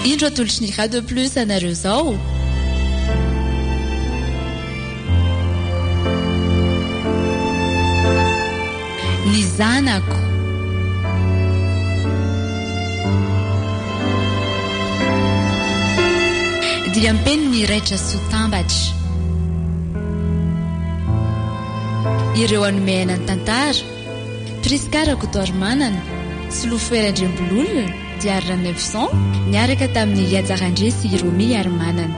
Indro atolotry ny Radio Plus anareo izao. Ny zanako. Diam-peniny raitra soa tambatra. Ireo hanome aina ny tantara, Prisca Rakotoarimanana, Solofo Hery Andriambololona, Diary Ranaivoson, niaraka tamin'i Haja Randria sy i Romy Harimanana.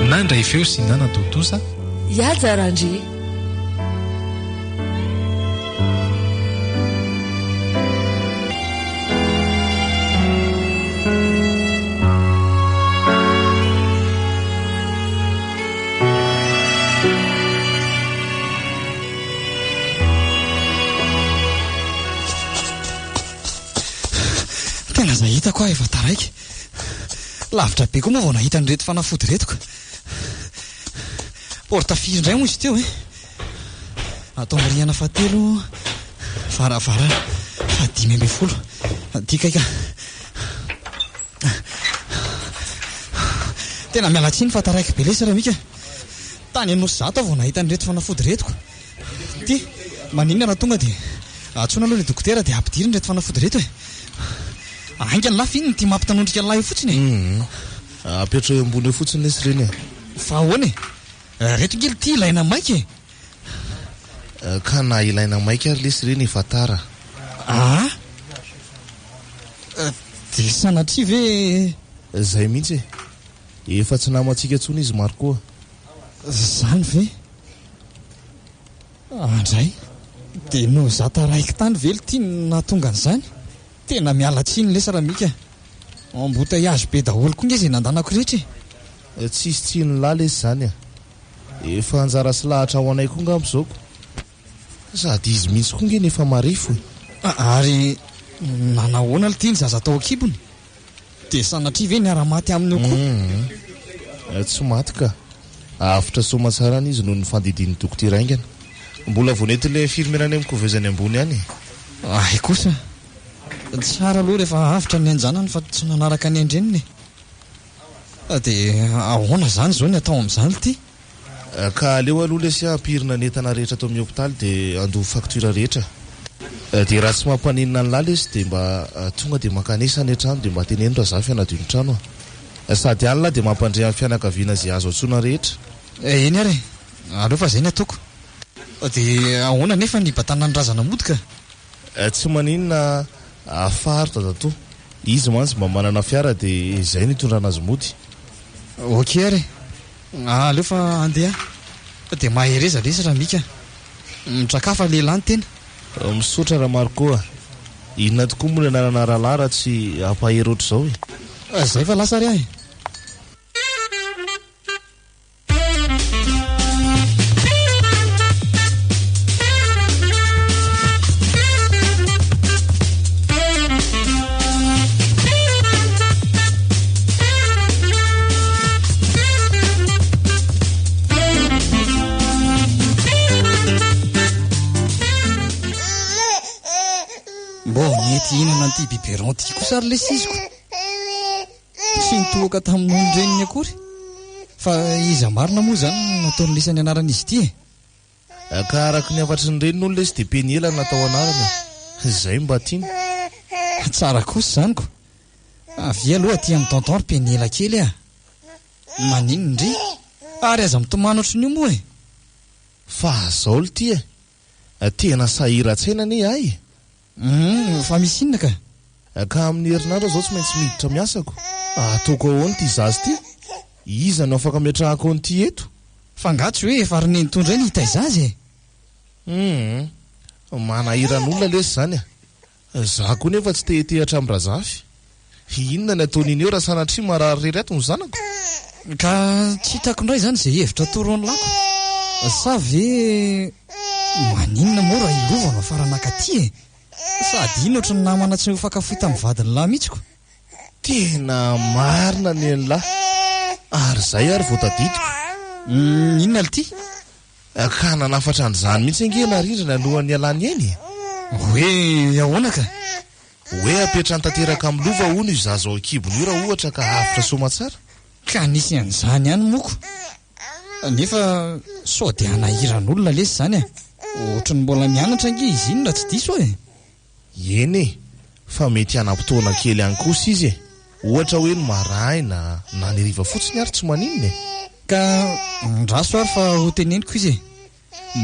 Nandray feo sy nanatontosa. Haja Randria. Tena aza hitako aho efa taraiky. Lavitra be koa moa vao nahita an'ireto fanafody ireto ka. Porte firy indray moa izy teo e? Atao amin'ny rihana fahatelo, varavarana fahadimy ambin'ny folo. Aty kay ka. Tena miala tsiny fa taraiky be lesy Ramika. Tany Anosizato aho vao nahita an'ireto fanafody ireto ko. Ty, maninona raha tonga dia antsoina aloha ilay dokotera dia ampidirina ireto fanafody ireto e. Haingana lahy f'inona ity mampitanondrika an'lahy io fotsiny e. Hum. Apetraho eo ambony eo fotsiny lesy ireny e. Fa ahoana e? Ireto ange ity ilaina maika e. Ka na ilaina maika ary lesy ireny efa tara. Aa! Dia sanatria ve. Izay mihitsy e. Efa tsy namantsika intsony izy Marco a. Izany ve? Andray! Dia noho izaho taraiky tany ve lty no nahatonga an'izany? Tena miala tsiny lesy Ramika a! Embouteillage be daholo koa nge izay nandanako rehetra e! Tsisy tsiny lahy lesy izany a! Efa anjara sy lahatra ho anay koa ngamba izao ko! Sady izy mihitsy koa nge no efa marefo e! Ary nanahoana lty ny zaza tao an-kibony? Dia sanatria ve niara-maty aminy eo koa? Humm. Tsy maty ka. Avotra soamatsara any izy noho ny fandidian'ny dokotera haingana. Mbola vao nentin'ilay infirmiera any amin'ny couveuse any ambony any e. Hay kosa. Tsara aloha rehefa avotra ny ain-janany fa tsy nanaraka ny ain-dreniny e. Dia ahoana izany izao ny atao amin'izany ity? Ka aleo aloha lesy hampirina ny entana rehetra ato amin'ny hopitaly dia handoa facture rehetra. Dia raha tsy mampaninona an'lah lesy dia mba tonga dia mankanesa any an-trano dia mba teneno Razafy hanadio ny trano a. Sady any lah dia mampandre amin'ny fianakaviana izay azo antsoina rehetra. Eny ary e! Aleo fa izay ny ataoko. Dia ahoana anefa ny hibatana ny razana mody ka? Tsy maninona afaro dadatoa. Izy mantsy mba manana fiara dia izay no hitondrana azy mody. Ok ary e! Aleo fa handeha aho. Dia mahereza lesy Ramika a! Mitrakafa lehilahy ny tena. Misaotra Ramarco a! Inona tokoa moa ny anarana rahalahy raha tsy hampahery ohatr'izao e! Zay fa lasa ary aho e! Mbô nety hihinana an'ity biberon ity kosa ary lesy izy ko. Tsy nitohoka tamin'ny nonon-dreniny akory. Fa iza marina moa izany no nataon'i Lisa ny anaran'izy ity e? Ka araka ny hafatry ny reniny hono lesy dia Peniela no natao anarana e! Izay no mba tiany. Tsara kosa izany ko! Avia aloha aty amin'i tonton ry Peniela kely a! Maninona ndry? Ary aza mitomany ohatran'io moa e! Fa zao lty e! Tena sahiran-tsaina anie ahy e! Humm, fa misy inona ka? Ka amin'ny herinandro aho izao tsy maintsy miditra miasako. Ataoko ahoana ity zaza ity? Iza no afaka ametrahako an'ity eto? Fa angaha tsy hoe efa ry nenitoa indray no hitaiza azy e? Humm, manahiran'olona lesy izany a! Za koa nefa tsy te hitehatra amin'i Razafy. Inona ny ataon'iny eo raha sanatria marary irery ato ny zanako? Ka tsy hitako indray izany izay hevitra atoro an'lako. Sa ve maninona moa raha i Lova no afarana akaty e? Sady iny ohatry ny namana tsy mifankafohy tamin'ny vadin'lah mihitsy ko. Tena marina ny an'lah. Ary izay ary vao tadidiko. Inona lty? Ka nanafatra an'izany mihitsy ange Narindra alohan'ny hialany aina e! Hoe ahoana ka? Hoe apetrany tanteraka amin'ny lova hono io zaza ao an-kibony io raha ohatra ka avotra soamatsara. Ka nisy an'izany ihany moko. Nefa sao dia hanahiran'olona lesy izany e! Ohatry ny mbola mianatra ange izy iny raha tsy diso e! Eny e! Fa mety hanam-potoana kely ihany kosa izy e! Ohatra hoe ny maraina na ny hariva fotsiny ary tsy maninona e! Ka andraso ary fa ho teneniko izy e!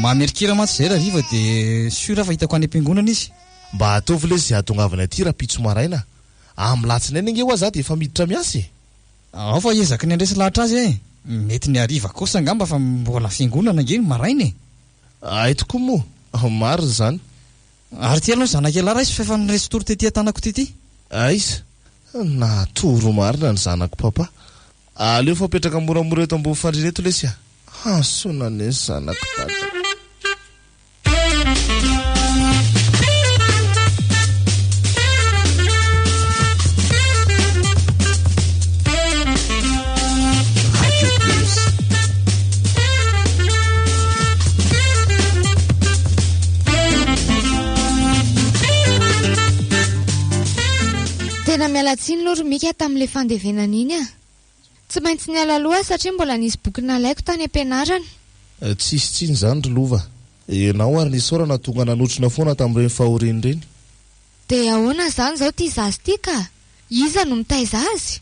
Mamerikira mantsy izay rahariva dia sûr fa hitako any am-piangonana izy. Mba ataovy lesy izay hahatongavany aty rahampitso maraina. Amin'ny latsinainy ange ho'a za dia efa miditra miasa e! Ao fa ezaky ny handresy lahatra azy e! Mety ny hariva kosa angamba fa mbola fiangonana ange ny maraina e! Hay tokoa moa! Marina izany. Ary ity aloha ny zanak'ialahy raiso fa efa niresy tory tety an-tanako tety. Aiza? Natoro marina ny zanako papa. Aleo fa apetraka moramora eto ambony fandriana eto lesy a! Hasoana anie ny zanako dada. Radio Plus. Tena miala tsiny aloha ry Mika tamin'ilay fandevenana iny a! Tsy maintsy niala aloha aho satria mbola nisy boky nalaiko tany am-pianarana. Tsisy tsiny izany ry Lova. Ianao ary nisaorana tonga nanotrona foana tamin'ireny fahoriana ireny. Dia ahoana izany izao ity zaza ity ka? Iza no mitaiza azy?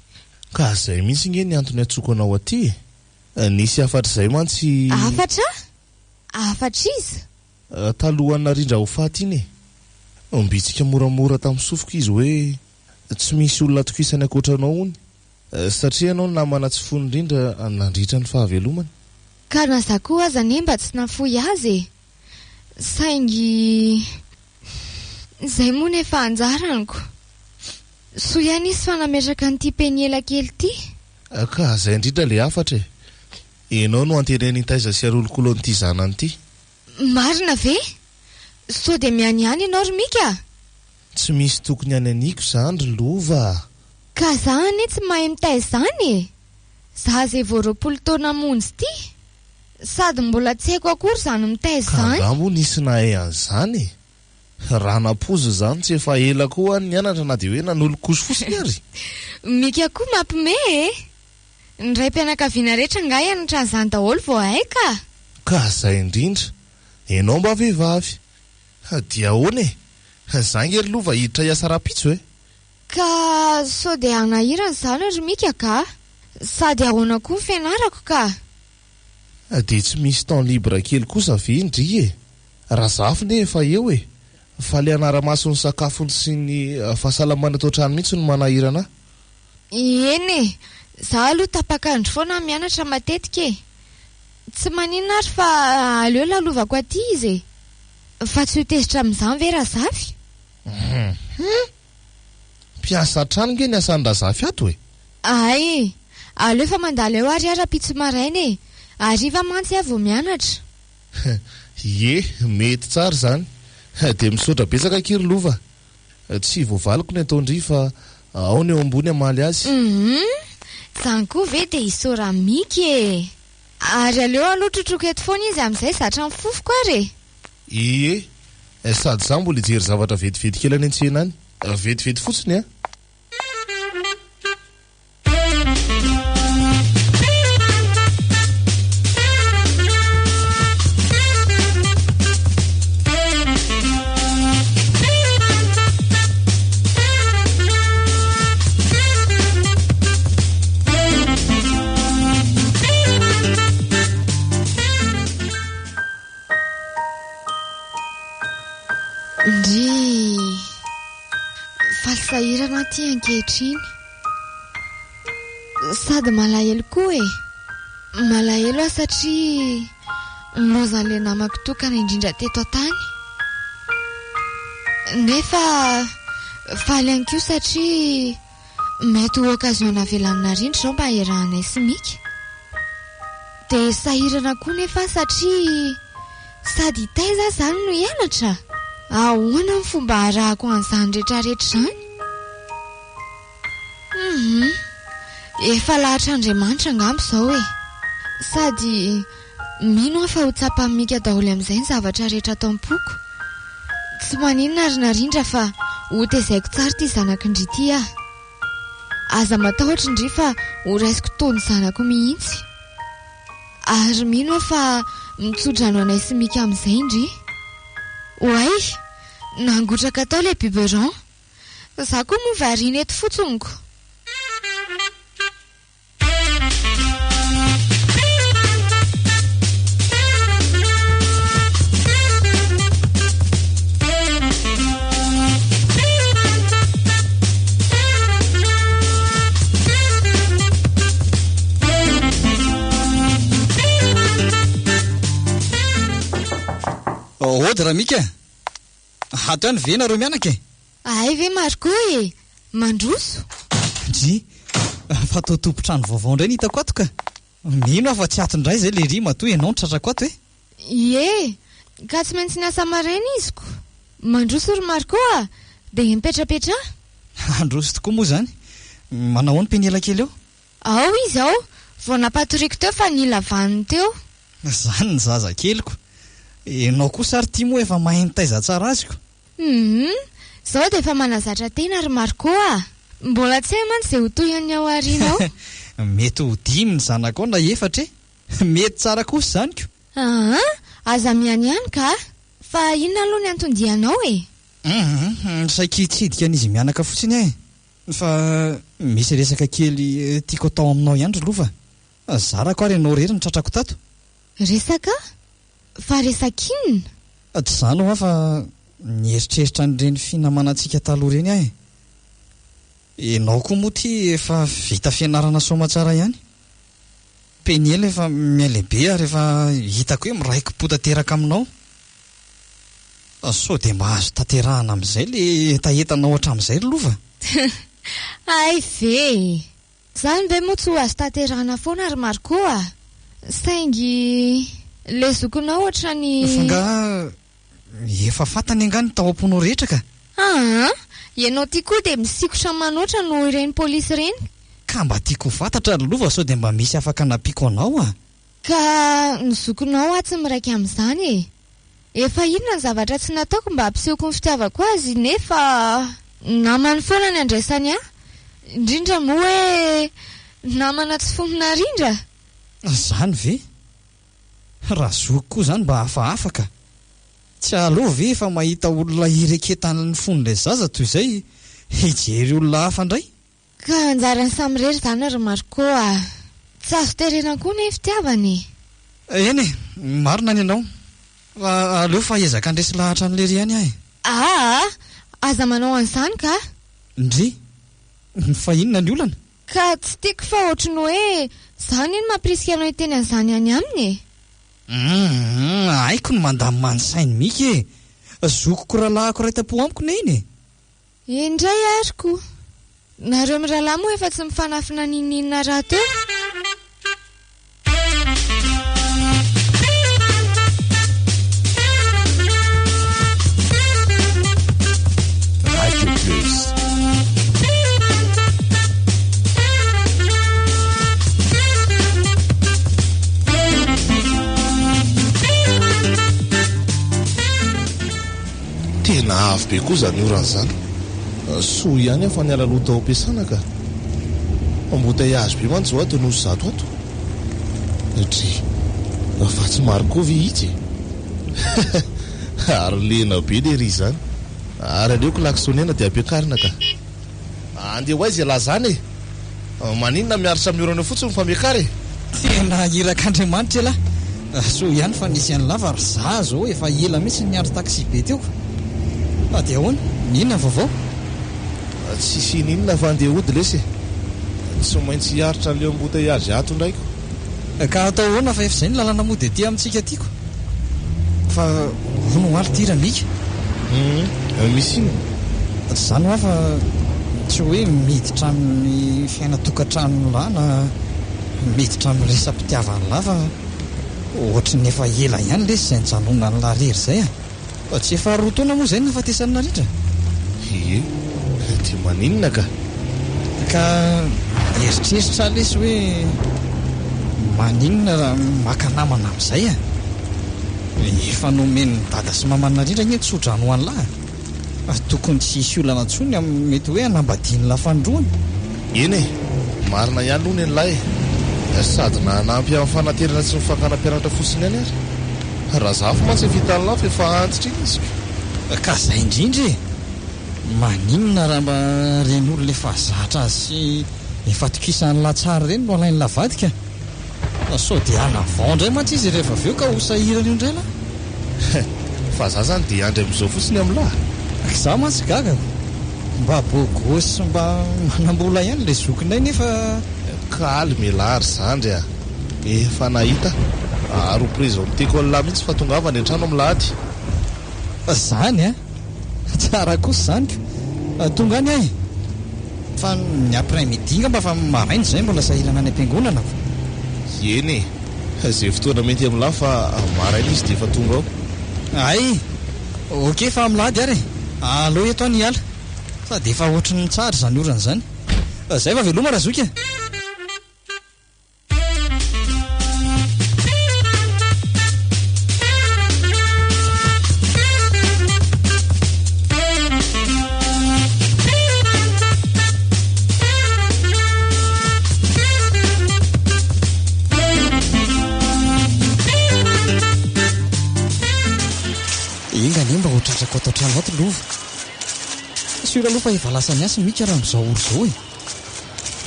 Ka izay mihitsy nge ny antony iantsoako anao aty e! Nisy hafatra izay mantsy. Hafatra? Hafatra iza? Talohan'ny narindra ho faty iny e! Nibitsika moramora tamin'ny sofiko izy hoe tsy misy olona atokisany ankoatra anao hono. Satria ianao no namana tsy fony indrindra nandritra ny fahavelomany. Ka na za koa aza anie mba tsy nafoy azy e! Saingy izay moa no efa anjaraniko. Soa ihany izy fa nametraka an'ity peniela kely ity. Ka izay indrindra ilay hafatra e! Ianao no antenainy hitaiza sy hanolokolo an'ity zanany ity. Marina ve? Sao dia mihanihany ianao ry Mika a! Tsy misy tokony hanihaniako izany ry Lova a! Ka za anie tsy mahay mitaiza izany e! Za izay vao 20 taona monja ity! Sady mbola tsy haiko akory izany mitaiza Ka izany. angaha moa nisy nahay an'izany e? Raha nampoizina izany tsy efa ela koa aho nianatra na dia hoe nanolokoso fotsiny ary. Mika koa mampime e! Ny raim-pianakaviana rehetra angaha hianatra an'izany daholo vao hay ka! Ka zay indrindra! Enao mba vehivavy! Dia ahoana e? Za nge ry Lova hiditra hiasa rahampitso e! Ka sao dia hanahirana izany ry Mika ka! Sady ahoana koa ny fianarako ka! Dia tsy misy temps libre kely kosa ve ndry e? Razafy ne efa eo e! Fa le hanara-maso ny sakafony sy ny fahasalamany ato an-trano mihitsy no manahirana ahy. Eny e! Za aloha tapak'andro foana mianatra matetika e! Tsy maninona ary fa aleo lalovako aty izy e! Fa tsy ho tezitra amin'izany ve Razafy? Hum! Mpiasa hatrany nge ny asan'i Razafy ato e! Hay! Aleo fa mandalo eo ary aho rahampitso maraina e! Hariva mantsy aho vao mianatra. Ie, mety tsara izany. Dia misaotra betsaka akia ry Lova. Tsy voavaliko ny ataon-dry fa ao ny eo ambony hamaly azy. Hum! Izany koa ve dia isaora Miky e! Ary aleo aloha trotroiko eto foana izy amin'izay zatra ny fofoko ary e! Ie, sady za mbola hijery zavatra vetivety kely any an-tsena any. Vetivety fotsiny an! Ndrii! Faly sahirana aho ty ankehitriny. Sady malahelo koa e! Malahelo aho satria nilaozan'ilay namako tokana indrindra teto an-tany. Nefa faly ihany koa satria mety ho occasion navela amin'i Narindra izao mba hiarahanay sy Mika. Dia sahirana koa nefa aho satria sady hitaiza aho izany no hianatra? Ahoana ny fomba harahako an'izany rehetrarehetra izany? Hum. Hum. Efa lahatr'Andriamanitra angamba izao e. Sady mino aho fa ho tsapan'i Mika daholo amin'izay ny zavatra rehetra ato am-poko. Tsy maninona ry Narindra fa ho tezaiko tsara ity zanak'i ndry ity aho. Aza matahotra ndry fa ho raisiko toy ny zanako mihitsy. Ary mino aho fa mitso-drano anay sy Mika amin'izay ndry. Oay! Nangotraka tao ilay biberon. Za koa moa variana eto fotsiny ko. Ody Ramika a! Ato ihany ve nareo mianaka e? Hay ve Marco e! Mandroso. Ndry! Fa toa tompon-trano vaovao indray no hitako ato ka! Mino aho fa tsy ato indray izay lery matoa ianao no tratrako ato e! Ie! Ka tsy maintsy niasa maraina izy ko! Mandroso ry Marco a! Dia mipetrapetraha! Handroso tokoa moa izany! Manao ahoana Peniela kely eo? Ao izy ao! Vao nampatoriako teo fa nila vaniny teo! Izany ny zaza keliko. Ianao kosa ary ity moa efa mahay mitaiza tsara azy ko. Humm, zao dia efa manazatra tena ry Marco a! Mbola tsy hay mantsy izay ho tohin'ny ao aoriana ao. Mety ho dimy ny zanakao na efatra e! Mety tsara kosa izany ko! Aa, aza mihanihany ka! Fa inona aloha ny anton-dianao e? Humm, saiky hitsidika an'izy mianaka fotsiny aho e! Fa misy resaka kely tiako atao aminao ihany ry Lova. Zarako ary ianao irery no tratrako tato. Resaka? Fa resaka inona? Tsy izany hoa fa nieritreritra an'ireny finamanantsika taloha ireny aho e. Ianao koa moa ity efa vita fianarana soamatsara ihany. Peniel efa mihalehibe ary efa hitako hoe miraiki-po tanteraka aminao. Sao dia mba azo tanterahana amin'izay ilay hetahetanao hatramin'izay ry Lova? Hay ve e! Zany ve moa tsy ho azo tanterahana foana ry Marco a! Saingy le zokinao ohatrany. Fa nga efa fantany angaha ny tao am-ponao rehetra ka? Aa! Ianao ty koa dia misikotra manoatra noho ireny polisy ireny. Ka mba tiako ho fantatra ry Lova sao dia mba misy afaka anampiako anao a! Ka ny zokinao aho tsy miraika amin'izany e! Efa inona ny zavatra tsy nataoko mba hampisehoko ny fitiavako azy nefa namany foana ny andraisany ahy, indrindra moa hoe namana tsy fony narindra. Izany ve? Raha zoky koa izany mba hafahafa ka! Tsy aleo ve efa mahita olona hireketan'ny fon'ilay zaza toy izay hijery olona hafa indray? Ka anjarany samirery izany ry Marco a! Tsy azo terena koa anie fitiavana e! Eny e! Marina ny anao. Fa aleo fa hiezaka handresy lahatra an'i Lery ihany aho e! Aa! Aza manao an'izany ka! Ndry! Fa inona ny olana? Ka tsy tiako fa ohatry ny hoe za anie no mampirisika anao hiteny an'izany any aminy e! Humm! Haiko ny mandamina ny sain'i Mika e! Zokiko rahalahiko iray tam-po amiko ne iny e! Eny indray ary ko! Nareo mirahalahy moa efa tsy mifanafina n'inon'inona rahateo. Radio Plus. Tena avo be koa izany orana izany. Soa ihany aho fa niala aloha tao am-piasana ka. Embouteillage be mantsy izao ato Anosizato ato. Dry, fa tsy Marco ve itsy e? Ary lena be lery izany. Ary aleo klaxonena dia ampiakarina ka. Andeha ho aiza ialahy izany e? Maninona miaritra amin'ny orana eo fotsiny fa miakara e? Tena irak'Andriamanitra ialahy. Soa ihany fa nisy an'lah fa ry za zao efa ela mihitsy niandry taxi be teo. Fa dia ahoana? Inona ny vaovao? Tsisy ininona fa andeha hody lesy e. Tsy maintsy hiaritra an'ilay embouteillage ato indray ko. Ka atao ahoana fa efa izay ny lalana mody aty amintsika aty ko. Fa hono hoa ry ty Ramika? Hum, misy inona? Tsy izany hoa fa tsy hoe miditra amin'ny fiainan-tokantranon'lah na miditra amin'ny resa-pitiavan'lah fa ohatry ny efa ela ihany lesy izay nijanonan'lah rery izay a! Fa tsy efa roa taona moa izay no nahafatesan'i Narindra? Ie, dia maninona ka? Ka mieritreritra aho lesy hoe maninona raha maka namana amin'izay e? Efa nomen'i dada sy maman'i Narindra ange ny tsodrano ho an'lah e! Fa tokony tsy hisy olana intsony amin'ny mety hoe hanambadian'lah fanindroany. Eny e! Marina ihany aloha ny an'lah e! Sady nanampy amin'ny fanaterana sy ny fakana mpianatra fotsiny ihany ary. Razafy mantsy efa hitan'lah fa efa antitra iny izy ko! Ka zay indrindra e! Maninona raha mba ireny olona efa zatra azy sy efa atokisan'lah tsara ireny no alain'lah vadika? Sao dia hanavao indray mantsy izy rehefa avy eo ka ho sahirana eo indray lah. Fa za zany dia hiandry amin'izao fotsiny amin'lah. Izaho mantsy gaga ko. Mba beau gosse sy mba manambola ihany ilay zokinay nefa. Calme elah ry zandry a! Efa nahita ary ho presenteko an'lah mihitsy fa tongava any an-trano amin'ny lahady. Zany a! Tsara kosa izany ko! Tonga any aho e! Fa ny après midi ngamba fa maraina izay mbola sahirana any am-piangonana ko! Eny e! Izay fotoana mety amin'lah fa maraina izy dia efa tonga ao. Hay! Ok fa milady ary e! Aleo eto aho ny hiala. Sady efa ohatry ny tsara izany orana izany. Zay fa veloma Razoky e! Enga anie mba ho tratrako ato an-trano ato Lova. Sûr aloha fa efa lasa niasa i Mika raha amin'izao ora izao e.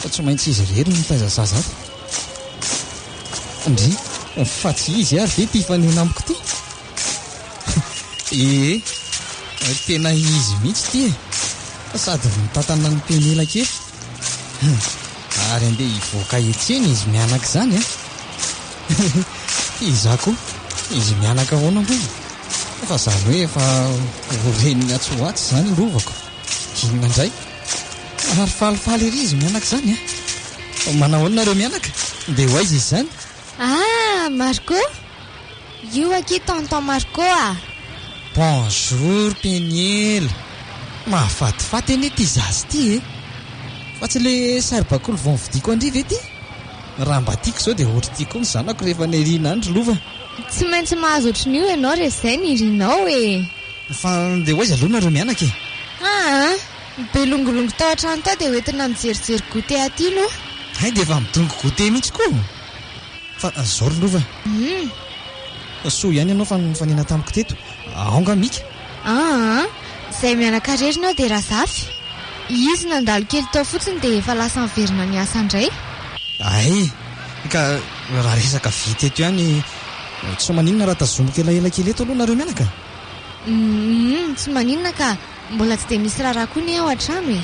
Fa tsy maintsy izy irery no mitaiza zaza ato. Ndry, fa tsy izy ary ve ity hifanena amiko ity? Ee, tena izy mihitsy ity e! Sady mitantana ny penela kely. Ary andeha hivoaka hiantsena izy mianaka izany an! Izaho koa, izy mianaka ahoana moa e? Fa izany hoe efa ho reniny atsy ho atsy izany lovako. Inona indray? Ary falifaly ery izy mianaka izany an! Manao ahoana nareo mianaka? Dia ho aiza izy izany? Ah! Marco! Io akia tonton Marco ah! Bonjour Peniel! Mahafatifaty anie ity zaza ity e! Fa tsy le saribakoly vao novidiako an-dry ve ity? Raha mba tiako izao dia ohatr'ity koa ny zanako rehefa nirina any ry Lova. Tsy maintsy mahazo ohatrin'io ianao rehefa izay ny irinao e! Fa ndeha ho aiza aloha nareo mianaka e? Aa! Be longolongo tao an-trano tao dia hoentina mijerijery goûter aty aloha. Hay dia efa midongy goûter mihitsy koa! Fa zao ry Lova. Hum. Soa ihany ianao fa nifanena tamiko teto. Ao nga Mika? Aa! Izay mianaka irery nao dia Razafy. Izy nandalo kely tao fotsiny dia efa lasa niverina niasa indray. Hay! Ka raha resaka vy teto ihany, tsy maninona raha tazomiko elaela kely eto aloha nareo mianaka? Humm, tsy maninona ka. Mbola tsy dia misy raharaha koa anie ao an-trano e!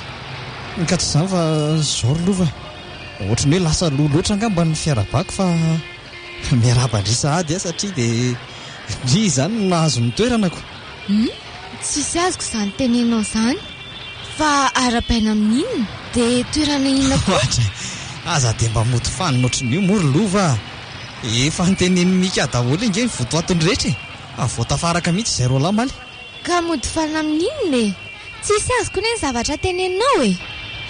Ka tsy izany fa izao ry Lova, ohatry ny hoe lasa aloha loatra angamba ny fiarahabako fa miarahaba an-dry sahady aho satria dia ndry izany no nahazo ny toeranako. Humm, tsisy azoko izany teneninao izany. Fa arahabaina amin'inona? Dia toerana inona koa? Ohatra, aza dia mba mody fanina ohatry ny io moa ry Lova a! Efa notenenin'i Mika daholo ange ny votoatiny rehetra e! Vao tafaraka mihitsy izay roalahy omaly. Ka mody fanina amin'inona e? Tsisy azoko anie ny zavatra teneninao e!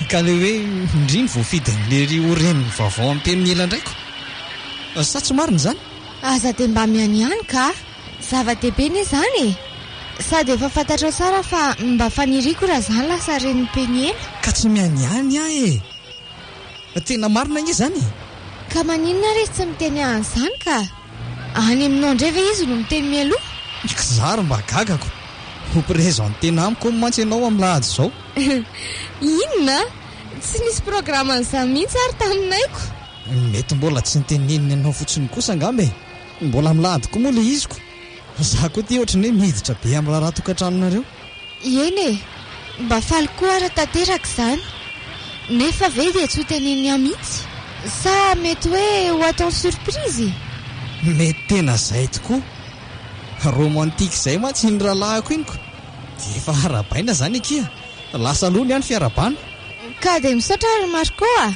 Ka le hoe ndry ny voafidin'i lery ho reniny vaovao amin'ny Peniela indray ko! Sa tsy marina izany? Aza dia mba mihanihany ka! Zava-dehibe anie izany e! Sady efa fantatrao tsara fa mba faniriako raha izany lasa renin'i Peniela. Ka tsy mihanihany aho e! Tena marina ange izany e! Ka maninona ary izy tsy miteny ahy an'izany ka? Any aminao indray ve izy no miteny mialoha? K'za ary mba gagako! Ho présenter-na amiko hono mantsy ianao amin'ny lahady izao. Inona? Tsy nisy programme an'izany mihitsy ary taminay ko! Mety mbola tsy noteneniny anao fotsiny kosa angamba e! Mbola amin'ny lahady koa moa ilay izy ko! Za koa ity ohatran'ny hoe miditra be amin'ny raharaha tokantranonareo. Eny e! Mba faly koa aho raha tanteraka izany. Nefa ve dia tsy ho teneniny ahy mihitsy? Sa mety hoe ho ataony surprise? Mety tena izay tokoa. Romantique izay mantsy iny rahalahiko iny ko. Dia efa arahabaina izany akia. Lasa aloha ny ahy ny fiarahabana. Ka dia misaotra ary Marco a!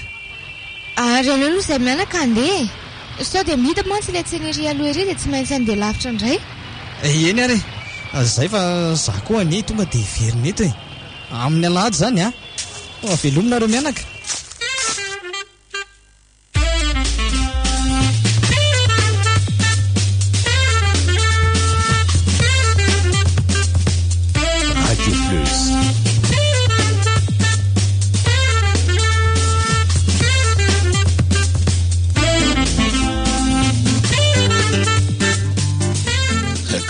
Ary aleo aloha izay mianaka handeha e! Sao dia mihidy mantsy ilay tsena ery aloha ery dia tsy maintsy handeha lavitra indray. Eny ary e! Zay fa za koa anie tonga dia hiverina eto e! Amin'ny alahady izany an! Veloma nareo mianaka!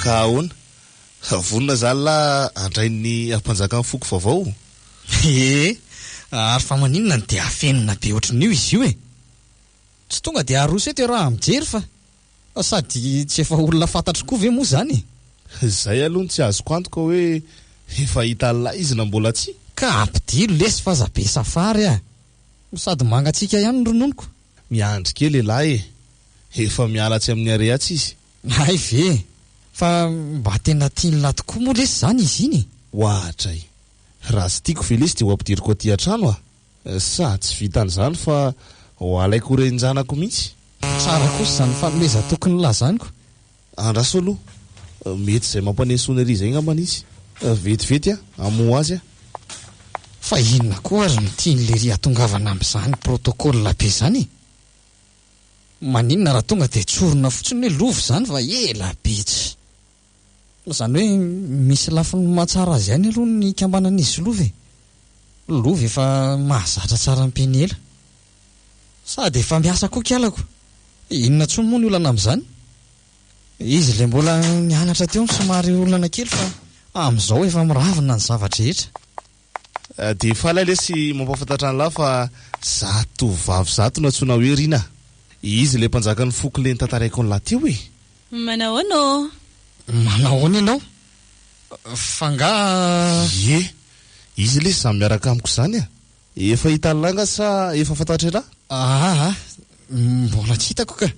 Ka ahoana? Vonona zany lah handray ny ampanjakan'ny foko vaovao? Ee, ary fa maninona no dia afenina be ohatran'io izy io e? Tsy tonga dia aroso eto iaraha mijery fa sady tsy efa olona fantatro koa ve moa izany e? Izay aloha no tsy azoko antoka hoe efa hitan'lah izy na mbola tsia. Ka ampidiro lesy fa aza be safary a! Sady mangatsiaka ihany ny rononoko. Miandry kely elah e! Efa miala atsy amin'ny arrêt atsy izy. Hay ve! Fa mba tena tian'lah tokoa moa lesy izany izy iny e? Oadray! Raha tsy tiako ve lesy dia ho ampidiriko aty an-trano a! Sa tsy vitan'izany fa ho alaiko ho renin-janako mihitsy? Tsara kosa izany fanomezan-toky nilazany ko. Andraso aloha, mety izay mampaneno sonnerie izay angambany izy. Vetivety aho, hamoha azy aho. Fa inona koa ary no tian'i lery hatongavana amin'izany protocole be izany e? Maninona raha tonga dia tsorina fotsiny hoe lova izany fa ela be tsy. Izany hoe misy lafiny mahatsara azy ihany aloha ny hikambanan'izy sy Lova e! Lova efa mahazatra tsara an'i Peniela. Sady efa miasa koa kialako. Inona intsony moa ny olana amin'izany? Izy ilay mbola nianatra teo no somary olana kely fa amin'izao efa miravina ny zava-drehetra. Dia faly aho lesy mampahafantatra an'lah fa zatovovavy zato no antsoina hoe Rina. Izy ilay mpanjakan'ny foko le notantaraiko an'lah teo e! Manahoana ô? Manahoana ianao? Fa angaha. Ie, izy lesy izany miaraka amiko izany a! Efa hitan'lah nga sa efa fantatr'elah? Aa, mbola tsy hitako ka!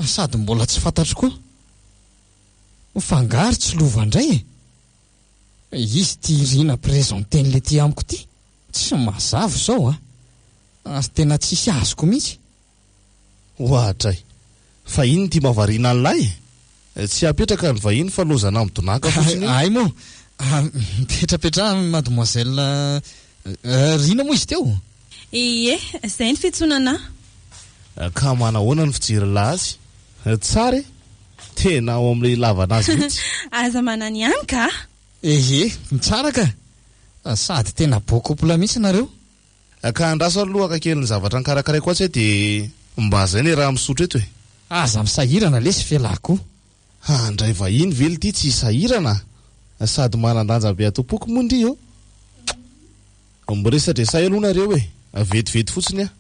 Sady mbola tsy fantatro koa. Fa angaha ry tsy lova indray e? Izy ity Rina présenter-n'le ty amiko ity, tsy mazava izao a! Ary tena tsisy azoko mihitsy. Oadray! Fa inona ity mahavariana an'lah e? Tsy hapetraka ny vahiny fa lozana midonàka fotsiny eo. Hay moa! Mipetrapetraha mademoiselle Rina moa izy teo? Ie, izay ny fiantsoana anah. Ka manahoana ny fijerin'lah azy? Tsara e! Tena ao amin'ilay ilavana azy mihitsy. Aza manany ihany ka! Ehe, tsara ka! Sady tena beau couple mihitsy nareo. Ka andraso aloha haka kely ny zavatra nkarakaraiko atsy aho dia mba zay ny raha misotro eto e! Aza misahirana lesy f'elah koa. Handray vahiny ve lty tsy hisahirana? Sady manan-danja be ato am-poko moa ndry ô! Miresadresaha eo aloha nareo e! Vetivety fotsiny aho.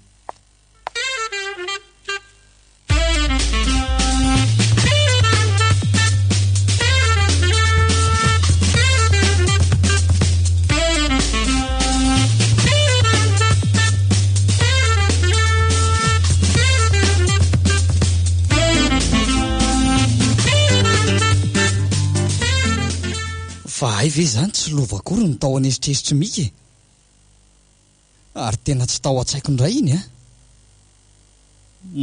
Fa hay ve izany tsy lova akory ny tao an'eritreritr'i Mika e? Ary tena tsy tao an-tsaiko indray iny an!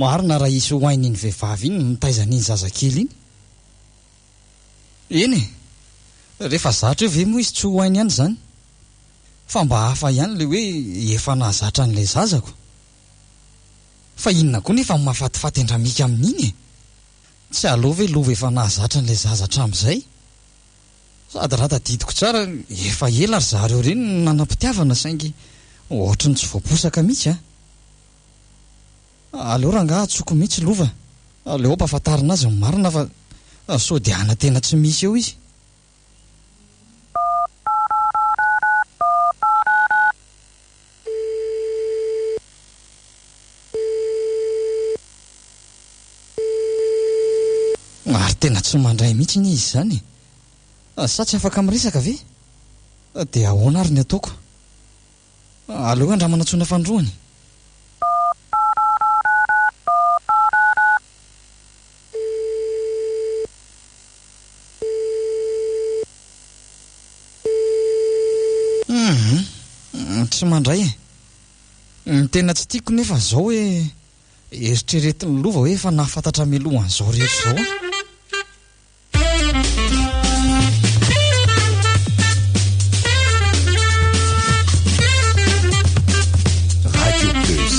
Marina raha hisy ho hain'iny vehivavy iny ny mitaiza an'iny zazakely iny. Eny e! Rehefa zatra eo ve moa izy tsy ho hainy ihany izany? Fa mba hafa ihany ilay hoe efa nahazatra an'ilay zazako. Fa inona koa nefa no mahafatifaty an-dRamika amin'iny e? Tsy aleo ve lova efa nahazatra an'ilay zaza hatramin'izay? Sady raha tadidiko tsara, efa ela ry zareo ireny no nanam-pitiavana saingy ohatry ny tsy voaposaka mihitsy an! Aleo rangaha antsoiko mihitsy Lova, aleo ampahafantarina azy ny marina fa sao dia hanantena tsy misy eo izy. Ary tena tsy mandray mihitsy anie izy izany e! Sa tsy afaka miresaka ve? Dia ahoana ary ny ataoko? Aleo andramana antsoina fanindroany. Humm, tsy mandray e! Ny tena tsy tiako nefa izao hoe eritreretin'i Lova hoe efa nahafantatra mialoha an'izao rehetra izao aho. Radio Plus.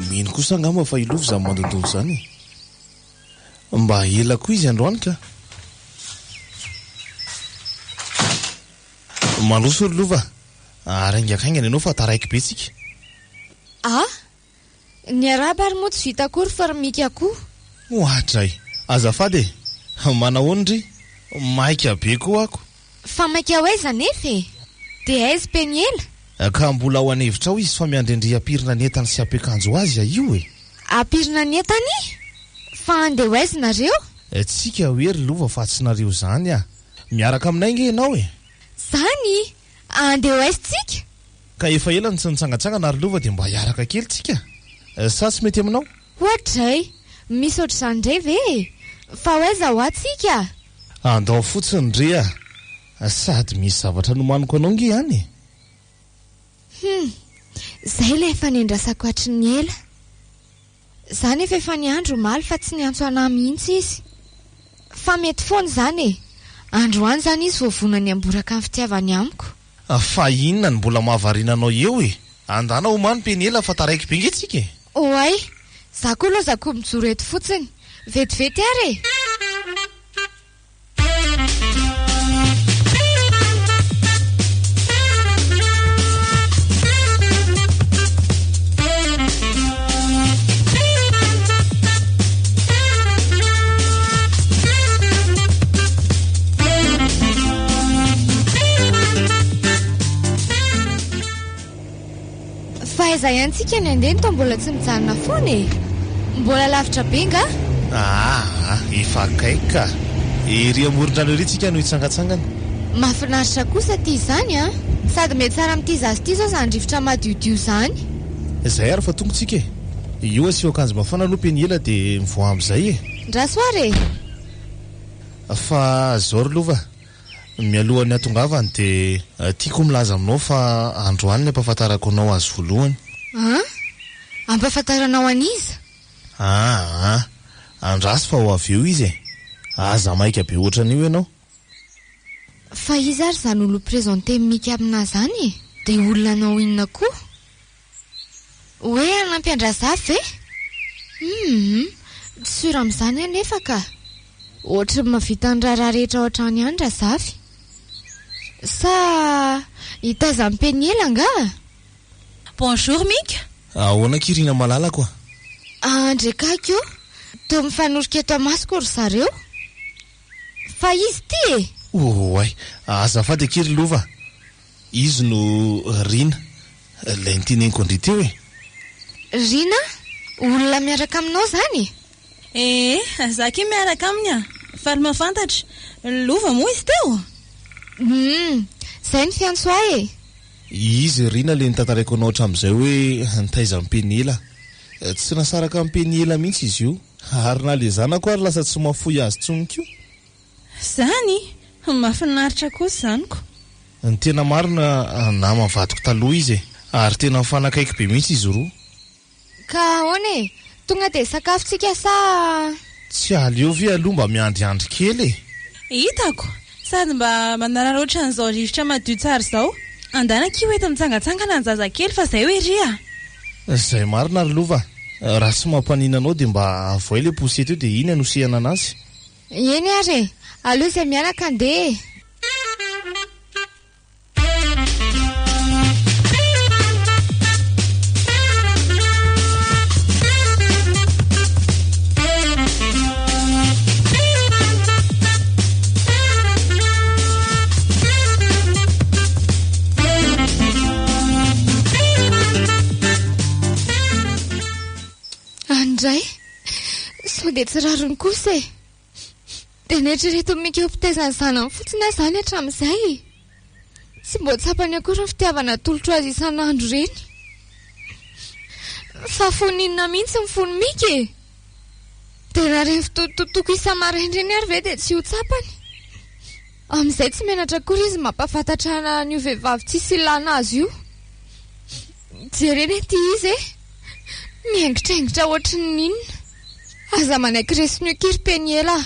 Mino kosa angamba fa i Lova izany mandondona izany e. Mba ela koa izy androany ka. Mandroso ry Lova a! Ary haingankaingana ianao fa taraiky be tsika. A! Ny arahaba ary moa tsy vita akory fa ry Mika koa. Oadray! Azafady e! Manahoana ndry? Maika be koa ako. Fa maika ho aiza anefa e? Dia aiza i Peniela? Ka mbola ao an'hevitra ao izy fa miandry an-dry hampirina ny entany sy hampiakanjo azy io e! Hampirina ny entany? Fa handeha ho aiza nareo? Tsika hoe ry Lova fa tsy nareo zany ah! Miaraka aminay nge ianao e! Zany? Andeha ho aiza tsika? Ka efa ela no tsy nitsangantsangana ry Lova dia mba hiaraka kely tsika? Sa tsy mety aminao? Oadray! Misy ohatr'izany indray ve e? Fa ho aiza hoa tsika? Andao fotsiny re ah! Sady misy zavatra nomaniko anao nge any e! Hum! Zay ilay efa nendrasako hatry ny ela. Za nefa efa niandry omaly fa tsy niantso anah mihitsy izy. Fa mety foana izany e! Androany izany izy vao vonona ny hamboraka ny fitiavany amiko. Fa inona no mbola mahavariana anao eo e? Andana omano Peniela fa taraiky be nge tsika e! Oay! Za koa lozako mijoro eto fotsiny. Vetivety ary e! Fa aiza ihany tsika ny handeha no toa mbola tsy mijanona foana e? Mbola lavitra be nga? Aa, efa akaiky ka. Ery amoron-drano ery tsika no hitsangantsangana. Mahafinaritra kosa ity izany an! Sady mety tsara amin'ity zaza ity izao izany rivotra madiodio izany. Izay ary fa tonga tsika e. Io asio akanjo mafana aloha Peniela dia mivoaha amin'izay e. Ndraso ary e! Fa zao ry Lova, Mialohan'ny hahatongavany dia tiako milaza aminao fa androany ny hampahafantarako anao azy voalohany. An? Hampahafantaranao an'iza? Aa! Andraso fa ho avy eo izy e! Aza maika be ohatran'io ianao. Fa iza ary izany olo presenter Mika aminà izany e? Dia olona hanao inona koa? Hoe hanampy an-dRazafy ve? Humm, tsy sûr amin'izany aho nefa ka. Ohatry ny mahavita ny raharaha rehetra ao an-trano ihany Razafy. Sa hitaiza an'i Peniela angaha? Bonjour Mika! Ahoana akia Rina malalako a? Andrekaky o! Toa mifanorika eto amasoko ry zareo. Fa izy ity e! Oay! Azafady akia ry Lova a! Izy no Rina, ilay niteneniko an-dry teo e! Rina? Olona miaraka aminao izany e? Ee, za akia miaraka aminy a! Faly mahafantatra. Lova moa izy teo? Humm, izay ny fiantso ahy e! Izy Rina ilay notantaraiko anao hatramin'izay hoe nitaiza an'i Peniela. Tsy nasaraka an'i Peniela mihitsy izy io. Ary na ilay zanako ary lasa tsy mahafoy azy intsony koa. Zany? Mahafinaritra kosa izany ko. Ny tena marina, naman'ny vadiko taloha izy e! Ary tena mifanakaiky be mihitsy izy roa. Ka ahoana e? Tonga dia sakafo tsika sa. Tsy aleo ve aloha mba miandriandry kely e? Hitako! Sady mba manararaotra an'izao rivotra madio tsara izao. Andana akia ho eto mitsangantsangana ny zazakely fa zay ho ery a! Zay marina ry Lova a! Raha tsy mampanina anao dia mba avoay ilay poussette eo dia iny anosehana anazy. Eny ary e! Aleo izay mianaka andeha e! Andray! Sao dia tsy rariny kosa e! Dia neritreretin'i Mika ho mpitaiza ny zanany fotsiny aho izany hatramin'izay e! Tsy mba tsapany akory ny fitiavana atolotro azy isan'andro ireny. Fa fony inona mihitsy ny fon'i Mika e? Dia raha ireny fitotototoko isa-maraina ireny ary ve dia tsy ho tsapany? Amin'izay tsy menatra akory izy mampahafantatra an'io vehivavy tsisy ilana azy io. Jerena ity izy e! Mihaingitraingitra ohatry ny inona. Aza manaiky resin'io akia ry Peniela a!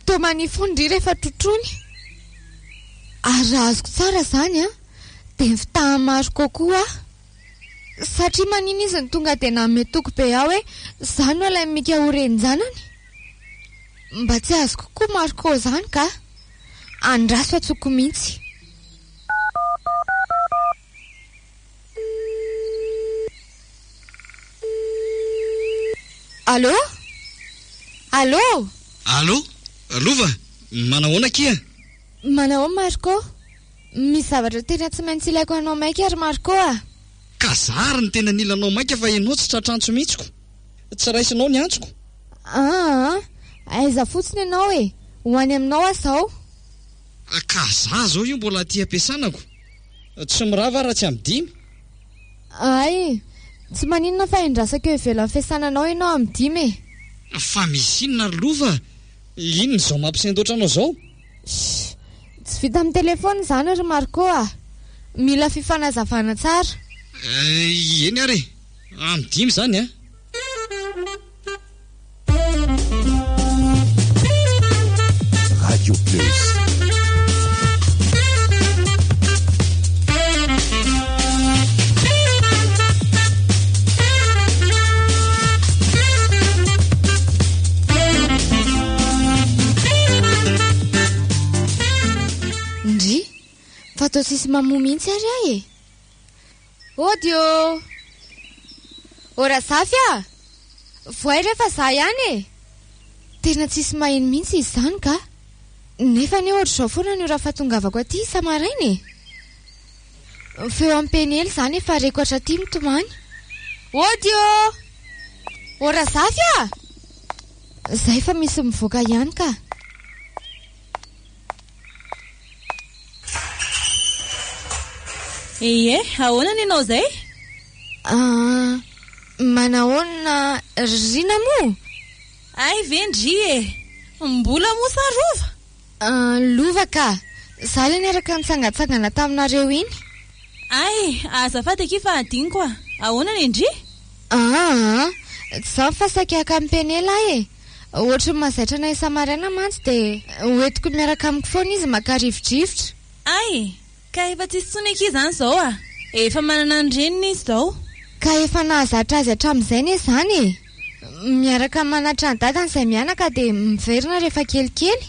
Toa mania foana ndry rehefa trotroiny. Ary raha azoko tsara izany an, dia nifitahan'i Marco koa aho. Satria manina izy no tonga dia nanome toky be ahy hoe izaho no alain'i Mika ho renin-janany? Mba tsy azoko koa Marco izany ka! Andraso antsoiko mihitsy. Allô? Allô? Allô? Lova, manahoana akia? Manahoana Marco? Misy zavatra tena tsy maintsy ilaiko anao maika ry Marco a! Ka za ary no tena nila anao maika fa ianao tsy tratr'antso mihitsy ko! Tsy raisinao ny antsoko. Aa! Aiza fotsiny ianao e! Ho any aminao aho izao. Ka za zao io mbola aty am-piasana ko! Tsy mirava aho raha tsy amin'ny dimy. Hay! Tsy maninona fa endrasako eo ivelan'ny fiasananao ianao amin'ny dimy e! Fa misy inona ry Lova? Inona izao mampisendoatra anao izao? Shh! Tsy vita amin'ny telefaonina izany ry Marco a! Mila fifanazavana tsara. Eny ary e! Amin'ny dimy izany an! Radio Plus. Ndry, fa toa tsisy mamoa mihitsy ary aho e! Ody ô! Ô Razafy a! Voay re fa za ihany e! Tena tsisy maheno mihitsy izy izany ka! Nefa anie ohatr'izao foana ny ora fahatongavako aty isa-maraina e! Feo am-penely izany efa reko hatraty mitomany. Ody ô! Ô Razafy a! Zay fa misy mivoaka ihany ka! Ie, ahoana ny anao izay? Ah, manahoana Rina moa? Hay ve ndry e! Mbola moa sa rova? Ah, lova ka! Za ilay niaraka nitsangantsangana taminareo iny. Hay, azafady akia fa adinoko a! Ahoana ny ndry? Ah, tsy izany fa saika haka an'i Penela aho e! Ohatry ny mazaitra anay isa-maraina mantsy dia hoentiko miaraka amiko foana izy maka rivodrivotra. Hay! Ka efa tsisy intsony akia izany izao a! Efa manana ny reniny izy izao. Ka efa nahazatra azy hatramin'izay anie izany e! Miaraka manatra ny dadany izay mianaka dia miverina rehefa kelikely.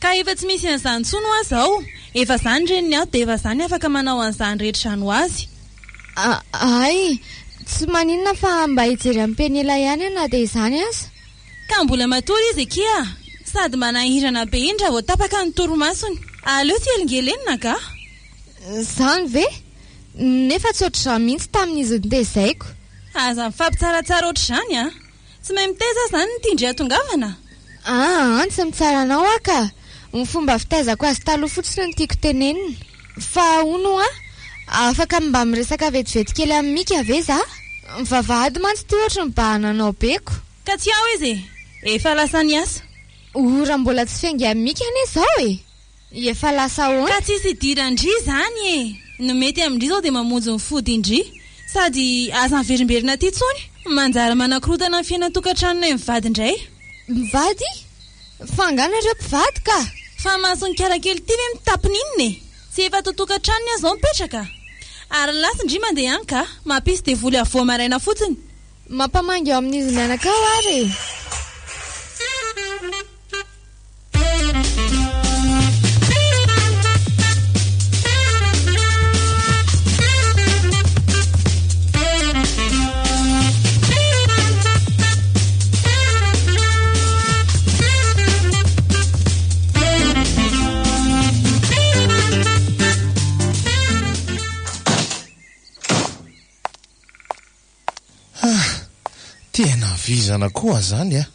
Ka efa tsy misy an'izany intsony hoa izao. Efa za ny reniny ato dia efa za ny afaka manao an'izany rehetra izany ho azy. Hay! Tsy maninona fa mba hijery an'i Penela ihany aho na dia izany aza. Ka mbola matory izy akia a! Sady manahirana be iny raha vao tapaka ny torimasony. Aleo tsy helingelenina angaha? Izany ve? Nefa tsy ohatr'izany mihitsy tamin'izy notezaiko. Aza mifampitsaratsara ohatr'izany a! Tsy mahay mitaiza aho izany ny tian-dry hatongavana? Aa, tsy mitsara anao aho ka! Ny fomba fitaizako azy taloha fotsiny no tiako tenenina. Fa hono hoa, afaka mba miresaka vetivety kely amin'i Mika ve za? Ny vavahady mantsy ity ohatry ny mibahananao be ko! Ka tsy ao izy e! Efa lasa niasa. Ora mbola tsy fiaingan'i Mika anie izao e! Efa lasa ahoana? Ka tsisy idiran-dry izany e! Ny mety amin-dry izao dia mamonjy ny fodin-dry. Sady aza miverimberina aty intsony, manjary manakorontana ny fiainan-tokantranonay mivady indray. Mivady? Fa angaha nareo mpivady ka? Fa mason'i kalakely ity ve mitapina inona e? Tsy efa ato an-tokantranony aho izao mipetraka? Ary lasa ndry mandeha any ka! Mampisy devoly avoa maraina fotsiny. Mampamangy ao amin'izy mianaka ao ary e! Ah! Tena vizana koa zany a!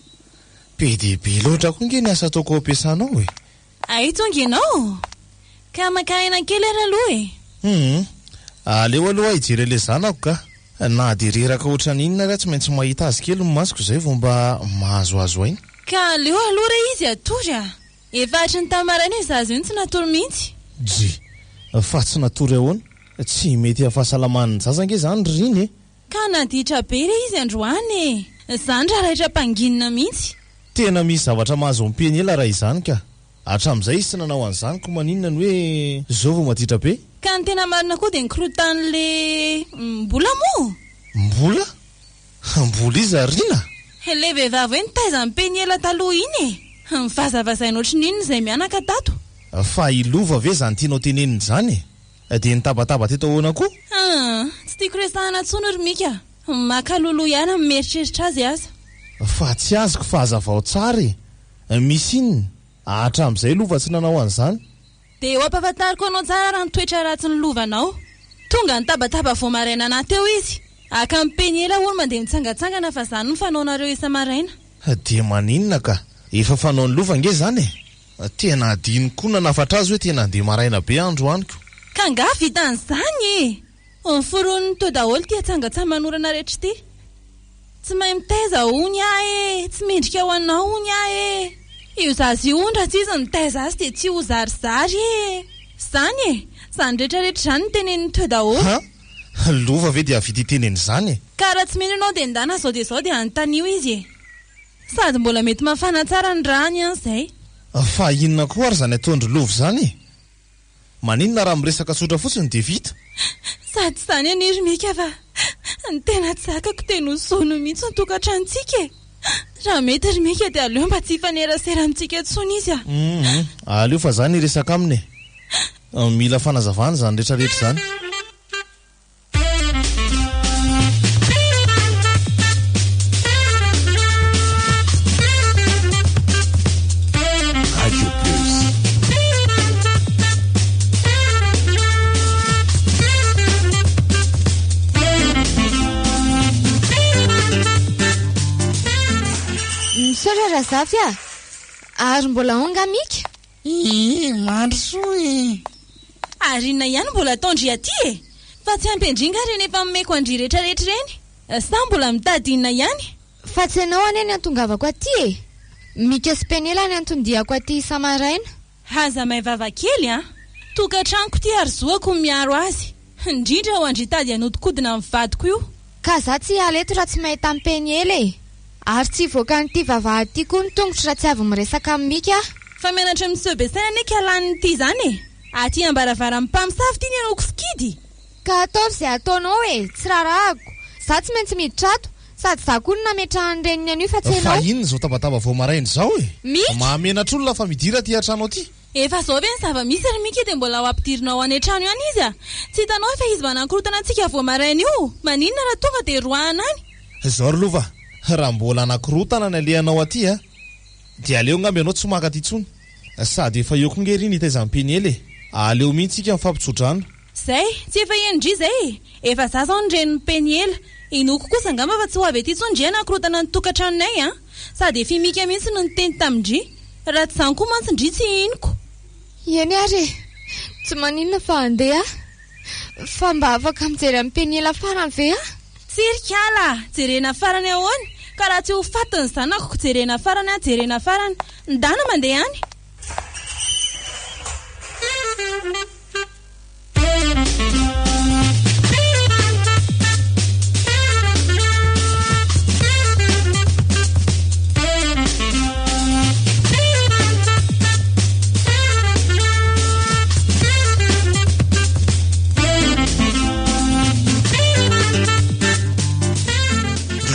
Be dia be loatra koa nge ny asa ataoko ao am-piasana ao e! Hay tonga ianao? Ka maka aina kely ary aloha e! Hum! Aleo aloha aho hijery an'ilay zanako ka! Na dia reraka ohatran'inona ary aho tsy maintsy mahita azy kely ny masoko izay vao mba mahazoazo aina. Ka aleo aloha re izy hatory a! Efa hatry ny tamin'ny maraina io zaza io no tsy natory mihitsy. Dry! Fa tsy natory ahoana? Tsy mety amin'ny fahasalaman'ny zaza ange izany ry Rina e! Ka naditra be re izy androany e! Zany raha raitra mpanginina mihitsy. Tena misy zavatra mahazo an'i Peniela raha izany ka! Hatramin'izay izy tsy nanao an'izany ko maninona no hoe zao vao maditra be? Ka ny tena marina koa dia ny korotan'le Mbola moa! Mbola? Mbola iza ry Rina? Ilay vehivavy hoe nitaiza an'i Peniela taloha iny e! Nivazavazaina ohatry ny inona izay mianaka tato. Fa i Lova ve izany tianao tenenina izany e? Dia nitabataba teto ahoana koa? Aa, tsy tiako resahana intsony ry Mika. Maka loloha ihany amin'ny mieritreritra azy aza. Fa tsy azoko fa hazavao tsara e! Misy inona? Hatramin'izay Lova tsy nanao an'izany. Dia ho ampahafantariko anao tsara raha ny toetra ratsin'ny lovanao. Tonga nitabataba vao maraina anahy teo izy. Haka an'i Peniela hono mandeha mitsangantsangana fa izany no fanaonareo isa-maraina. Dia maninona ka? Efa fanaon'i Lova ange izany e! Tena adinoko koa nanafatra azy hoe tena handeha maraina be androany ko. Ka angaha vitan'izany e! Noforoniny teo daholo ity atsangatsa-manorana rehetra ity. Tsy mahay mitaiza hono aho e! Tsy mendrika ho anao hono aho e! Io zaza io hono raha tsy izy no mitaiza azy dia tsy ho zarizary e! Izany e! Izany rehetra rehetra izany no teneniny teo daholo. Ha! Lova ve dia hahavita hiteny an'izany e? Ka raha tsy mino ianao dia ndana izao dia izao dia anontanio izy e! Sady mbola mety mafana tsara ny rà-ny an izay. Fa inona koa ary izany ataon-dry Lova izany e? Maninona raha miresaka tsotra fotsiny dia vita? Sady izany anie ry Mika fa ny tena tsy zakako dia nozono mihitsy ny tokantranontsika e! Raha mety ry Mika dia aleo mba tsy hifanerasera amintsika intsony izy a! Hum, aleo fa za ny hiresaka aminy e! Mila fanazavana izany rehetrarehetra izany. Radio Plus. Misaotra Razafy a! Ary mbola ao nga Mika? Ii, mandrosoa e! Ary inona ihany mbola ataon-dry aty e? Fa tsy ampy an-dry nga ireny efa nomeko an-dry retraretra ireny? Sa mbola mitady inona ihany? Fa tsy ianao anie ny antongavako aty e! Mika sy Penela ny anton-diako aty isa-maraina. Aza may vava kely an! Tokantranoko ity ary zoako ny miaro azy. Indrindra ho an-dry tady hanodikodina ny vadiko io. Ka za tsy hiala eto raha tsy mahita an'i Peniela e! Ary tsy hivoaka an'ity vavahady ity koa ny tongotro raha tsy avy miresaka amin'i Mika aho. Fa mianatra miseho be saina anie ka lanin'ity izany e! Aty ambaravaran'ny mpamosavy ity ny anao kosikidy! Ka ataovy izay ataonao e! Tsy raharahako! Za tsy maintsy miditra ato! Sady za koa no nametrahan'ny reniny an'io fa tsy Fa ianao! inona izao tabataba vao maraina izao e? Mika! Mahamenatra olona fa midira aty an-trano aty! Efa zao ve ny zava-misy ry Mika dia mbola ho ampidirinao any an-trano ihany izy a! Tsy hitanao efa izy manankorontana antsika vao maraina io! Maninona raha tonga dia roahina any? Zao ry Lova, raha mbola hanakorontana ny alehanao aty a! Dia aleo angamba ianao tsy maka aty intsony. Sady efa eo koa nge ry ny taizan'i Peniel e! Aleo mihitsy tsika mifampitso-drano. Zay, tsy efa heno-dry zay e! Efa za zao ny renin'i Peniela. Inoako kosa angamba fa tsy ho avy aty intsony ndry hanakorontana ny tokantranonay an! Sady efa i Mika mihitsy no niteny tamin-dry. Raha tsy izany koa mantsy ndry tsy hinoko. Eny ary e! Tsy maninona fa handeha aho. Fa mba afaka mijery an'i Peniela farany ve aho? Tsia ry kala a! Jerena farany ahoana? Ka raha tsy ho faty ny zanako, jerena farany aho, jerena farany. Ndana mandeha any!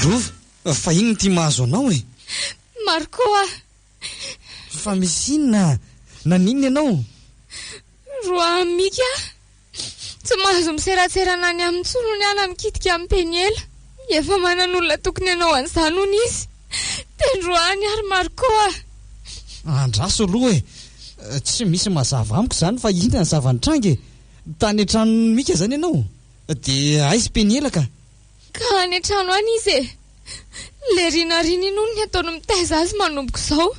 Lova, fa inona ity mahazo anao e? Marco a! Fa misy inona? Naninona ianao? Roahin'i Mika aho. Tsy mahazo miseratserana any aminy intsony hono aho na mikitika amin'i Peniela. Efa manan'olona tokony hanao an'izany hono izy. Tendroahiny ary Marco a! Andraso aloha e! Tsy misy mazava amiko izany fa inona ny zava-nitranga e? Tany an-tranon'i Mika izany ianao? Dia aiza i Peniela ka? Ka any an-trano any izy e! Le rinarina iny hono ny ataony mitaiza azy manomboka izao.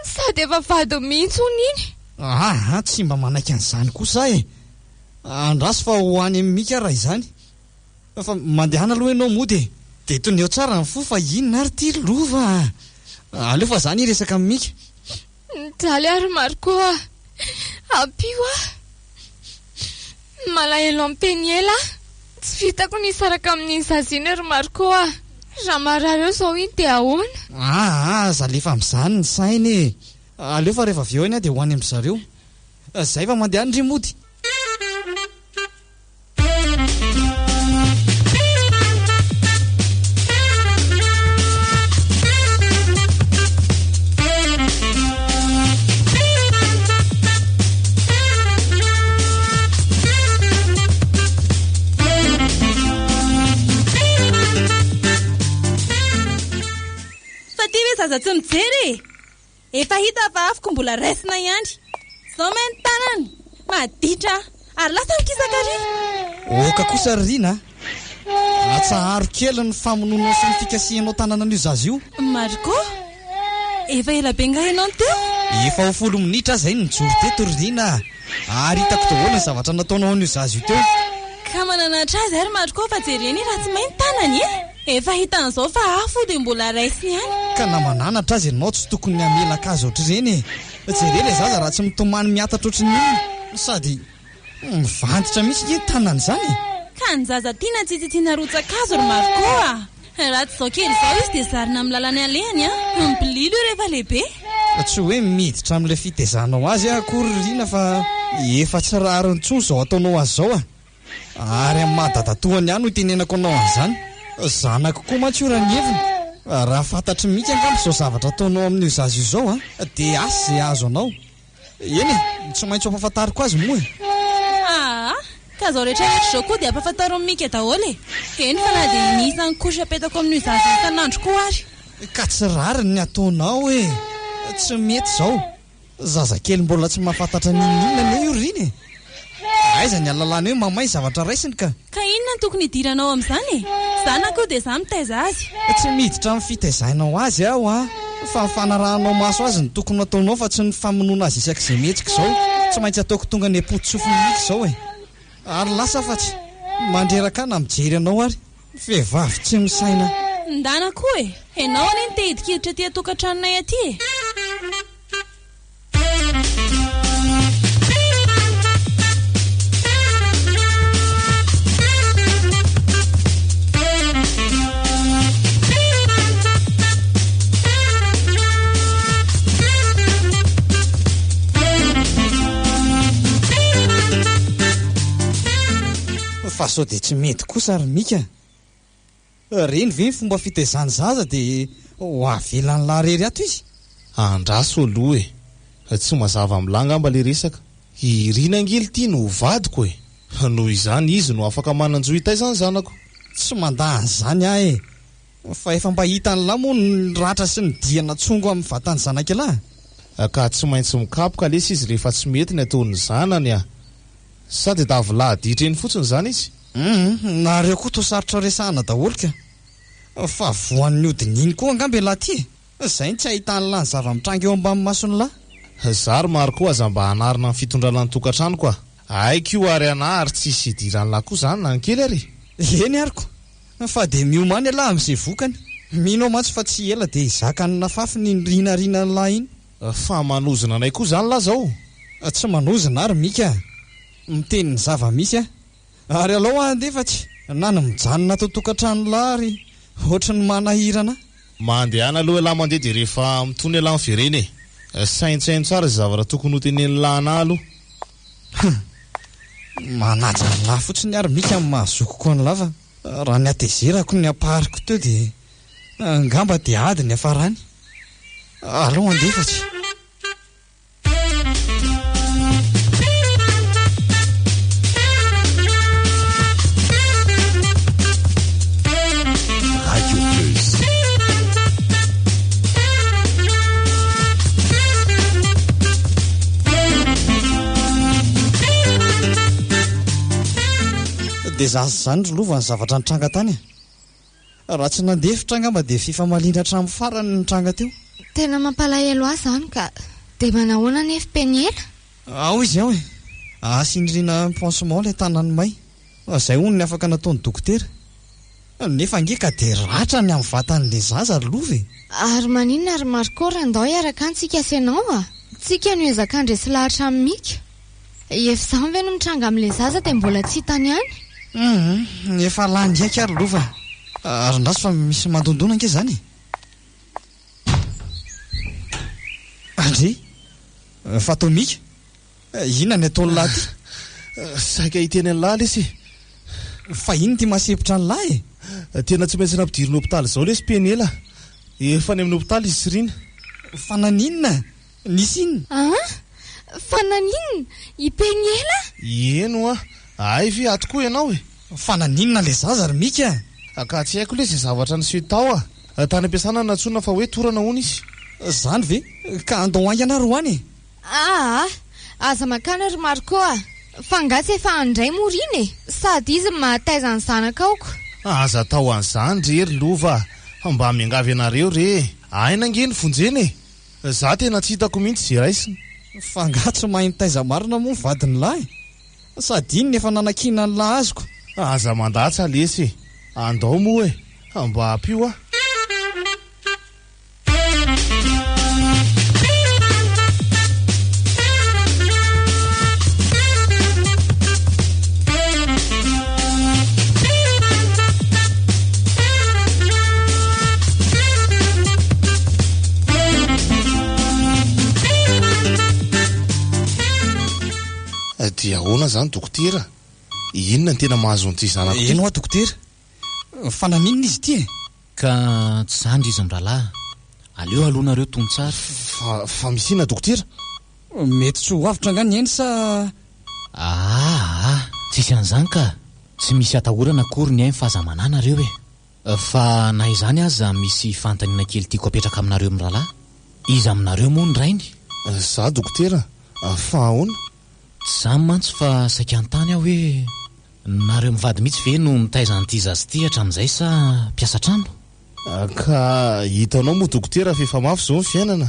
Sady efa vadiny mihitsy hono iny. Aa, tsy mba manaiky an'izany kosa aho e! Andraso fa ho any amin'i Mika aho raha izany. Fa mandehana aloha ianao mody e! Dia toneo tsara ny fo fa inona ary ity ry Lova a! Aleo fa za anie hiresaka amin'i Mika. Mijaly aho ry Marco a! Ampio aho! Malahelo an'i Peniela aho. Tsy vitako ny hisaraka amin'iny zaza iny ry Marco a! Raha marary eo izao iny dia ahoana? Aa, aza alefa amin'izany ny saina e! Aleo fa rehefa avy eo eny aho dia ho any amin-dry zareo. Zay fa mandehana ndry mody. ilay zaza tsy mijery e! Efa hita fa afoko mbola raisina ihany. Zao may ny tanany! Maditra! Ary lasa mikisaka ary! Oka kosa ry Rina a! Atsaharo kely ny famonoanao sy ny fikasihanao tanana an'io zaza io. Marco? Efa ela be nga ianao no teo? Efa ho folo minitra aho izay no nijoro teto ry Rina a! Ary hitako daholo ny zavatra nataonao an'io zaza io teo. Ka mananatra azy ary Marco fa jereny raha tsy may ny tanany e! Efa hitan'izao fa afo dia mbola raisiny ihany. Ka na mananatra aza ianao tsy tokony hamelaka azy ohatr'ireny e! Jereo ilay zaza raha tsy mitomany mihatatra ohatry ny inona. Sady mivantitra mihitsy ange ny tanany izany e! Ka ny zaza tiana tsy tsitsiana rotsa-kazo ry Marco a! Raha tsy izao kely izao izy dia zarina amin'ny lalany alehany an! Mibililo io rehefa lehibe. Tsy hoe miditra amin'ilay fitezanao azy aho akory ry Rina fa efa tsy rariny intsony izao ataonao azy izao a! Ary amin'ny maha dadatoany ahy no itenenako anao an'izany. Zanako koa mantsy io raha ny heviny. Raha fantatr'i Mika angamba izao zavatra ataonao amin'io zaza io izao an, dia asa izay hahazo anao. Eny e, tsy maintsy ho ampahafantariko azy moa e. Aa! Ka izao rehetra rehetra izao koa dia ampahafantaro amin'i Mika daholo e. Eny fa na dia ny isan'ny couche apetako amin'io zaza io isan'andro koa ary. Ka tsy rariny ny ataonao e! Tsy mety izao. Zazakely mbola tsy mahafantatra n'inon'inona anie io ry Rina e! Aiza ny ahalalana hoe mamay ny zavatra raisiny ka! Ka inona no tokony hidiranao amin'izany e? Zanako io dia izaho mitaiza azy. Tsy miditra amin'ny fitaizainao azy aho an! Fa ny fanarahanao maso azy no tokony ho ataonao fa tsy ny famonoana azy isak'izay mihetsika izao. Tsy maintsy ataoko tonga any am-poto-tsofiny mihitsy izao e! Ary lasa fa tsy mandreraka ahy na mijery anao ary. Vehivavy tsy misaina. Ndana koa e! Enao anie no te hidikiditra aty an-tokantranonay aty e! Fa sao dia tsy mety kosa ry Mika a! Reny ve ny fomba fitaizany zaza dia ho avelan'lah rery ato izy? Andraso aloha e! Tsy mazava amin'lah angamba le resaka. I Rina ange lty no ho vadiko e! Noho izany izy no afaka manan-jo hitaiza ny zanako. Tsy mandà an'izany aho e! Fa efa mba hitan'lah moa ny ratra sy ny dia natsongo amin'ny vatan'ny zanak'ialahy? Ka tsy maintsy mikapoka lesy izy rehefa tsy mety ny ataon'ny zanany a! Sa dia davilahy ditra eny fotsiny izany izy? Humm, nareo koa toa sarotra resahana daholo ka. Fa voan'ny hodiny iny koa angamba ialahy ty e! Zay no tsy ahitan'lah ny zava-mitranga eo ambany mason'lah. Za ry Marco aza mba hanarina ny fitondrana ny tokantranoko a! Haiko io ary anah ary tsisy idiran'lah koa zany na ny kely ary e! Eny ary ko! Fa dia miomàna ialahy amin'izay vokany. Mino aho mantsy fa tsy ela dia hizaka ny nafafiny iny rinarianan'lah iny. Fa manozona anay koa zany lah zao? Tsy manozona ary Mika a! Miteny ny zava-misy aho. Ary alao aho handeha fa tsy na ny mijanona ato an-tokantrano lah ary ohatry ny manahirana ahy. Mandehana aloha ialahy mandeha dia rehefa mitony ialahy miverena e! Saintsaino tsara izay zavatra tokony hotenenin'lah anah aloha. Hum! Manaja an'lah fotsiny ary Mika amin'ny maha zokiko an'lah fa raha ny hatezerako ny ampariko teo dia angamba dia ady ny hiafarany. Alao handeha fa tsy. Radio Plus. Dia zaza izany ry Lova ny zavatra nitranga tany e. Raha tsy nandefitra angamba dia fifamaliana hatramin'ny farany ny nitranga teo. Tena mampalahelo ahy izany ka. Dia manahoana anefa Peniela? Ao izy ao e. Asian'i Rina pansement ilay tanany may. Izay hono ny afaka nataon'ny dokotera. Nefa ange ka dia ratra ny amin'ny vatan'ilay zaza ry Lova e. Ary maninona ry Marco raha ndao hiaraka any tsika sy ianao a? Tsika no hiezaka handresy lahatra amin'i Mika. Efa izany ve no mitranga amin'ilay zaza dia mbola tsy hitany ihany? Humm, efa lany haiky ary lova. Ary andraso fa misy mandondona ange izany e. Andry, fa toa Mika, inona ny ataon'lah ty? Saika hiteny an'lah lesy e. Fa inona ity mahasempotra an'lah e? Tena tsy maintsy nampidirina hopitaly izao lesy Peniela. Efa any amin'ny hopitaly izy sy Rina. Fa naninona? Nisy inona? An? Fa naninona? I Peniela? Eny hoa, hay ve ato koa ianao e? Fa naninona ilay zaza ry Mika a? Ka tsy haiko lesy izay zavatra niseho tao a! Tany am-piasana no nantsoina fa hoe torana hono izy. Izany ve? Ka andao haingana ary ho any e! Aa! Aza mankany ry Marco a! Fa angaha tsy efa any indray moa Rina e? Sady izy no mahataiza ny zanakao ko! Aza atao an'izany re ry Lova a! Mba miangavy anareo re e! Aina ange no vonjena e! Za tena tsy hitako mihitsy ze raisina. Fa angaha tsy mahay mitaiza marina moa ny vadin'lah e? Sady iny no efa nanakianan'lah azy ko! Aza mandatsa lesy e! Andao moa e! Mba ampio aho. Dia ahoana izany dokotera? Inona no tena mahazo an'ity zanako ity? Eny hoa dokotera. Fa naninona izy ity e? Ka tsy zany ry izy mirahalahy. Aleo aloha nareo tony tsara. Fa, fa misy inona dokotera? Mety tsy ho avotra angaha ny ainy sa. Aa, tsisy an'izany ka. Tsy misy atahorana akory ny ainy fa aza manahy nareo e. Fa na izany aza misy fanontaniana kely tiako apetraka aminareo mirahalahy. Iza aminareo moa ny rainy? Za dokotera, fa ahoana? Tsy izany mantsy fa saika hanontany aho hoe nareo mivady mihitsy ve no mitaiza an'ity zaza ity hatramin'izay sa mpiasa trano? Ka hitanao moa dokotera fa efa mafy izao ny fiainana.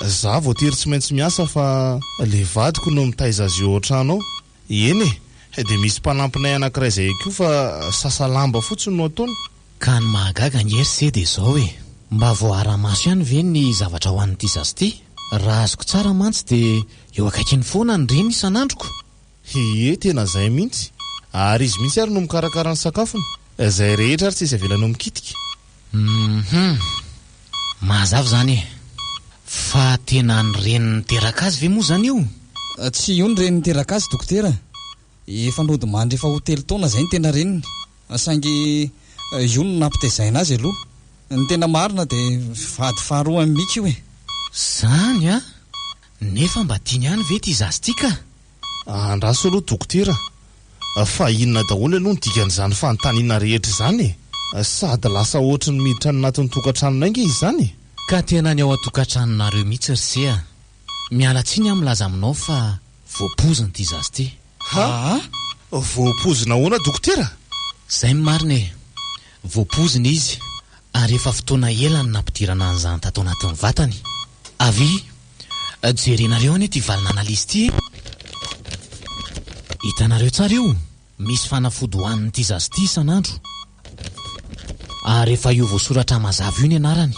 Za voatery tsy maintsy miasa fa le vadiko no mitaiza azy io ao an-trano ao. Eny e, dia misy mpanampinay anankiray izay koa fa sasa lamba fotsiny no ataony. Ka ny mahagaga ange ry se dia izao e, mba voaara-maso ihany ve ny zavatra hohanin'ity zaza ity? Raha azoko tsara mantsy dia eo akaikiny foana ny reny isan'andro ko! Ie, tena izay mihitsy. Ary izy mihitsy ary no mikarakara ny sakafony. Izay rehetra ary tsisy avelanao mikitika. Hum. Mazava izany e. Fa tena ny reny niteraka azy ve moa izany io? Tsy io ny reny niteraka azy dokotera. Efa nodimandry efa ho telo taona izay ny tena reniny. Saingy io no nampitezaina azy aloha. Ny tena marina dia vady faharoa an'i Mika io e. Izany an! Nefa mba tiany ihany ve ity zaza ity ka? Andraso aloha dokotera fa inona daholo aloha ny dikan'izany fanontaniana rehetra izany e? Sady lasa ohatry ny miditra any anatin'ny tokantranonay nge izany e! Ka tena ny ao an-tokantranonareo mihitsy ry se a! Miala tsiny aho milaza aminao fa voapoizina ity zaza ity. Ha? Voapoizina ahoana dokotera? Zay ny marina e! Voapoizina izy ary efa fotoana ela no nampidirana an'izany tato anatin'ny vatany. Avia, jerenareo anie ity valina analyse ity e! Hitanareo tsara io? Misy fanafody hohanin'ity zaza ity isan'andro. Ary efa io voasoratra mazava io ny anarany.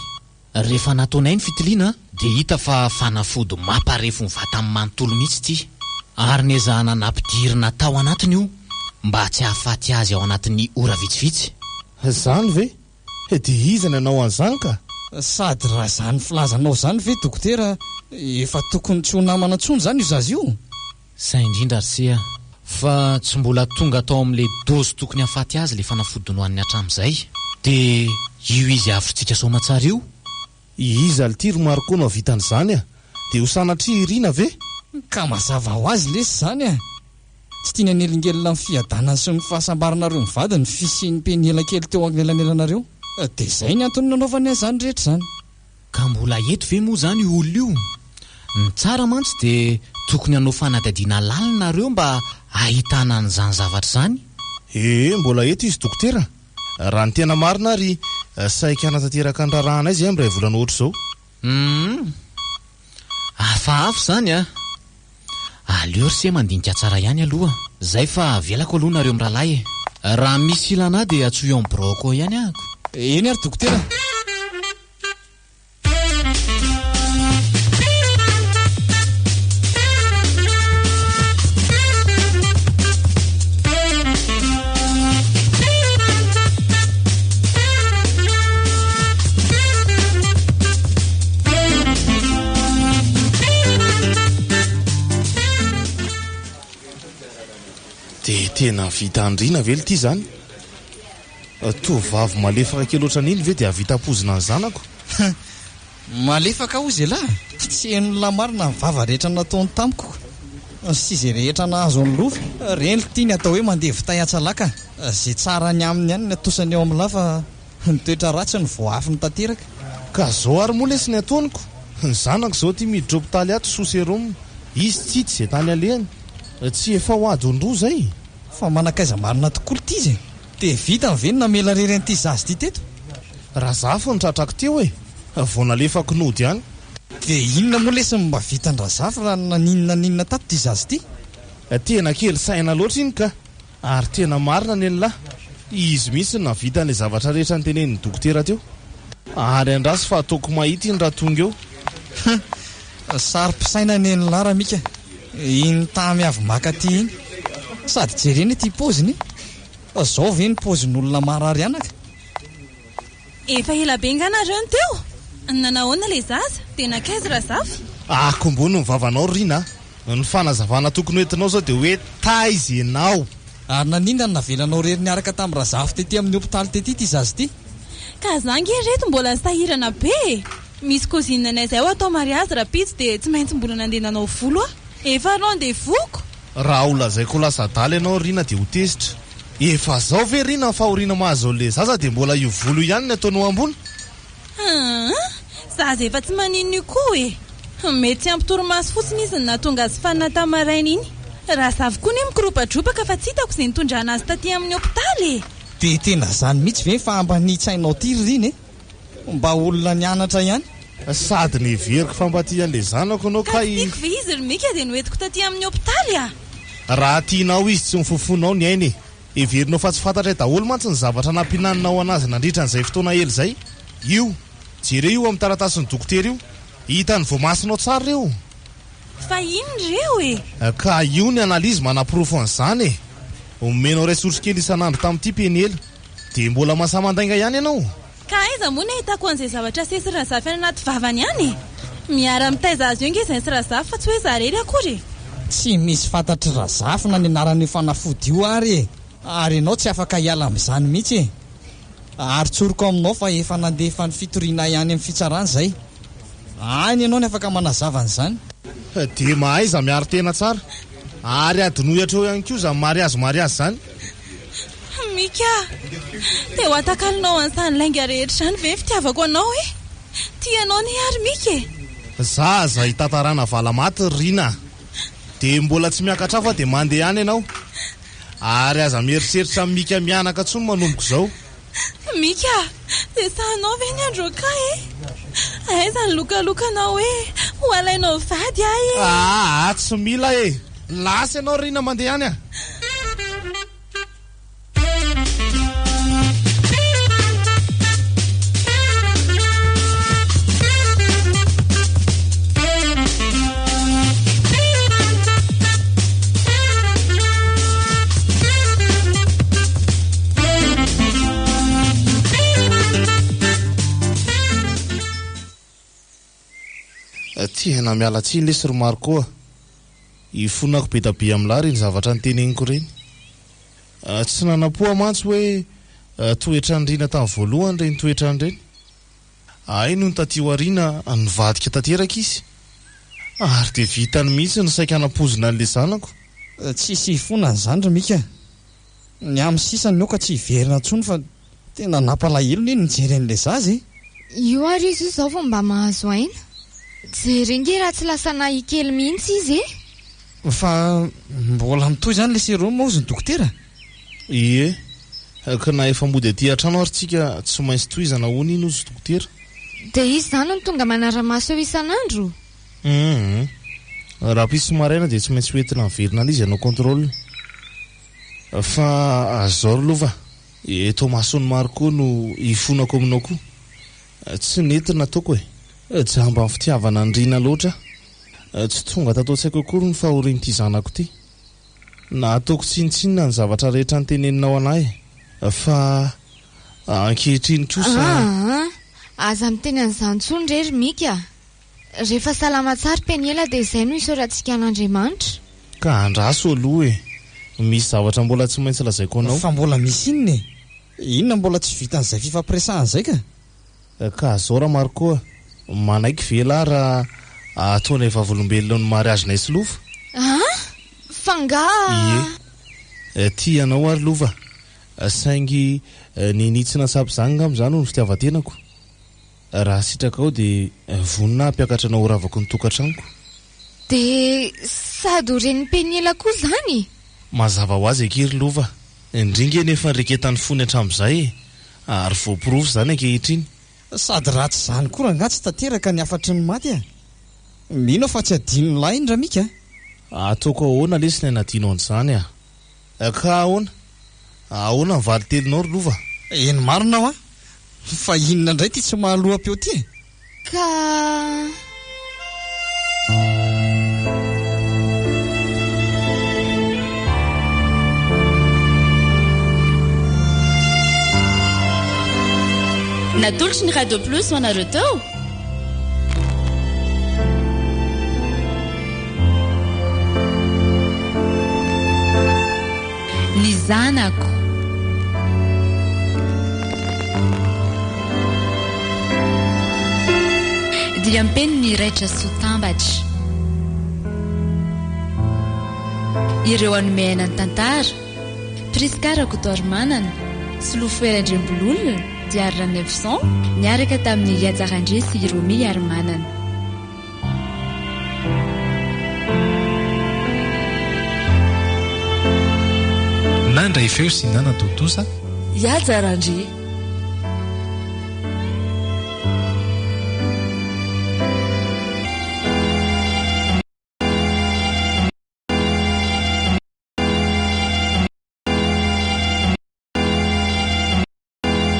Rehefa nataonay ny fitiliana dia hita fa fanafody mamparefo ny vatany manontolo mihitsy ity. Ary nezahana nampidirina tao anatiny io mba tsy hahafaty azy ao anatin'ny ora vitsivitsy. Izany ve? Dia iza nanao an'izany ka? Sady raha izany filazanao izany ve dokotera efa tokony tsy ho namana intsony izany io zaza io? Zay indrindra ry se a! Fa tsy mbola tonga tao amin'ilay dose tokony hahafaty azy ilay fanafody nohaniny hatramin'izay. Dia io izy avotritsika soamatsara io? Iza lty ry Marco no hahavita an'izany a! Dia ho sanatria i Rina ve? Ka mazava ho azy lesy izany a! Tsy tiany hanelingelina ny fiadanany sy ny fahasambaranareo mivady ny fisian'ny penihela kely teo anelanelanareo. Dia izay ny antony nanaovany an'izany rehetra izany. Ka mbola eto ve moa izany io olona io? Ny tsara mantsy dia tokony hanao fanadihadiana lalina nareo mba hahitana an'izany zavatra izany. Ee, mbola eto izy dokotera. Raha ny tena marina ary, saika hanatanteraka ny raharahanay izay amin'iray volana ohatr'izao. Humm. Hafahafa izany an! Aleo ry se mandinika tsara ihany aloha. Zay fa avelako aloha nareo mirahalahy e. Raha misy ilana ahy dia antsoy ao amin'ny biraoko ao ihany ahako. Eny ary dokotera. Dia tena vita andriana ve lty izany? Tovovavy malefaka kely ohatran'iny ve dia hahavita hampozina ny zanako? Malefaka hozy elah! Tsy henon'lah marina ny vava rehetra nataony tamiko sy izay rehetra nahazo an'i Lova. Reny lty ny atao hoe mandevy tay an-tsalaka. Izay tsara ny aminy ihany ny atosany eo amin'lah fa. Ny toetra ratsy no voaafiny tanteraka. Ka zao ary moa lesy ny ataoniko. Ny zanako zao ty miditra hopitaly ato sous serum. Izy tsy hita izay tany alehany. Tsy efa ho adiny roa zay. Fa manakaiza marina tokoa lty izy e! Dia vitany ve ny namela rery an'ity zaza ity teto? Razafy no tratrako teo e! Vao nalefako nody ihany. Dia inona moa lesy no mba vitan-dRazafy raha naninona naninona tato ity zaza ity? Tena kely saina loatra iny ka! Ary tena marina nenlah! Izy mihitsy no nahavita an'ilay zavatra rehetra notenenin'ny dokotera teo. Ary andraso fa ataoko mahita iny raha tonga eo. Hum! Saro-pisaina nenlah Ramika iny tamy avy maka aty iny. Sady jerena ity paoziny e! Zao ve ny paozin'olona marary anaka? Efa ela be nga nareo no teo? Nanahoana le zaza? Dia nankaiza Razafy? Akombony ny vavanao ry Rina a! Ny fanazavana tokony ho entinao zao dia hoe taiza ianao? Ary naninona no navelanao rery niaraka tamin'i Razafy tety amin'ny hopitaly tety ity zaza ity? Ka za nge reto mbola sahirana be e! Misy cousine anay zay ho atao mariazy rapitso dia tsy maintsy mbola nandeha nanao volo aho. Efa rendez-vous-ko! Raha ho lazaiko ho lasa adala ianao Rina dia ho tezitra. Efa zao ve Rina ny fahoriana mahazo an'le zaza dia mbola io volo io ihany ny ataonao ambony? Haa, zaza efa tsy maninona io koa e! Mety tsy ampy torimaso fotsiny izy no nahatonga azy fanina tamin'ny maraina iny. Razavy koa anie mikoropadropaka fa tsy hitako izay nitondrana azy taty amin'ny hopitaly e! Dia tena zany mihitsy ve ny fahambanian-tsainao ity ry Rina e? Mba olona nianatra ihany. Sady neveriko fa mba tia an'ilay zanako ianao kay. Ka tiako ve izy ry Mika dia noentiko taty amin'ny hopitaly a! Raha tianao izy tsy nofofoninao ny ainy e! Heverinao fa tsy fantatray daholo mantsy ny zavatra nampihinaninao anazy nandritra an'izay fotoana ela izay. Io! Jereo io amin'ny taratasin'ny dokotera io. Hitan'ny voamasonao tsara ireo. Fa inona ireo e? Ka io ny analyse manaporofo an'izany e! Omenao iray sotrokely isan'andro tamin'ity Peniela. Dia mbola masaha mandainga ihany ianao? Ka aiza moa ny ahitako an'izay zavatra asesy Razafy any anaty vavany any e? Miara mitaiza azy eo nge izay sy Razafy fa tsy hoe za rery akory e! Tsy misy fantatr'i Razafy na ny anaran'io fanafody io ary e! Ary ianao tsy afaka hiala amin'izany mihitsy e! Ary tsoriko aminao fa efa nandefa ny fitorianay any amin'ny fitsarana izay. Any ianao ny afaka manazava an'izany. Dia mahaiza miaro tena tsara. Ary adinoy hatreo ihany koa izany mariazy mariazy izany. Mika a! Dia ho atakalonao an'izany lainga rehetra izany ve ny fitiavako anao e? Tia anao anie aho ry Mika e! Zaza hitantarana valamaty ry Rina a! Dia mbola tsy miakatra aho fa dia mandeha any ianao. Ary aza mieritreritra an'i Mika mianaka intsony manomboka izao. Mika a! Dia sahinao ve ny handroaka ahy e? Aiza ny lokalokanao hoe ho alainao vady aho e? Aa! Tsy mila e! Lasa ianao ry Rina mandeha any a! Tena miala tsiny lesy ry Marco a! Ifonako be da be amin'lah ireny zavatra noteneniko ireny. Tsy nanam-po aho mantsy hoe toetran'i Rina tamin'ny voalohany ireny toetrany ireny. Hay nony taty aoriana nivadika tanteraka izy. Ary dia vitany mihitsy ny saika hanampoizina an'ilay zanako. Tsisy hifona an'izany ry Mika a! Ny amin'ny sisa ny aoka tsy hiverina intsony fa tena nampalahelo anie ny nijery an'ilay zaza e! Io ary izy io izao vao mba mahazo aina. Jereo nge raha tsy lasa nahy kely mihitsy izy e! Fa mbola mitohy izany ilay sérum hozy ny dokotera? Ie, ka na efa mody aty an-trano ary tsika tsy maintsy tohizana hono iny hozy dokotera. Dia izy izany no tonga manara-maso eo isan'andro? Hum. Rahampitso maraina dia tsy maintsy hoentina miverina any izy hanao contrôle. Fa zao ry Lova, eto imason'ny maro koa no hifonako aminao koa. Tsy nety ny nataoko e. Jamba ny fitiavana an'i Rina loatra aho. Tsy tonga tato an-tsaiko akory ny fahorian'ity zanako ity. Nataoko tsinontsinona ny zavatra rehetra noteneninao an'ahy fa ankehitriny kosa. Aa! Aza miteny an'izany intsony re ry Mika a! Rehefa salama tsara Peniela dia izay no isaorantsika an'Andriamanitra. Ka andraso aloha e! Misy zavatra mbola tsy maintsy lazaiko anao. Fa mbola misy inona e? Inona mbola tsy vitan'izay fifampiresahana izay ka? Ka zao ra Marco a! Manaiky ve lah raha ataonay vavolombelona ny mariage-nay sy Lova? An! Fa nga? Ie. Tia anao aho ry Lova. Saingy ninia tsy nahatsapa izany angamba izaho noho ny fitiavan-tenako. Raha sitrakao dia vonona aho hampiakatra anao ho ravako ny tokantranoko. Dia sady ho renin'i Peniela koa izany? Mazava ho azy akia ry Lova. Ndry nge nefa nireketan'ny fony hatramin'izay e! Ary voaporofo izany ankehitriny. Sady raha tsy izany koa rangahy tsy tanteraka ny hafatry ny maty a! Mino aho fa tsy adinon'lah iny Ramika a! Ataoko ahoana lesy ny hanadino an'izany a! Ka ahoana? Ahoana ny valin-teninao ry Lova? Eny marina hoa! Fa inona indray ity tsy mahaloa-peo ity e? Ka. Natolotry ny Radio Plus ho anareo teo. Ny zanako. Diam-peniny raitra soa tambatra. Ireo hanome aina ny tantara, Prisca Rakotoarimanana, Solofo Hery Andriambololona, Diary Ranaivoson, niaraka tamin'i Haja Randria sy Romy Harimanana. Nandray feo sy nanatontosa. Haja Randria.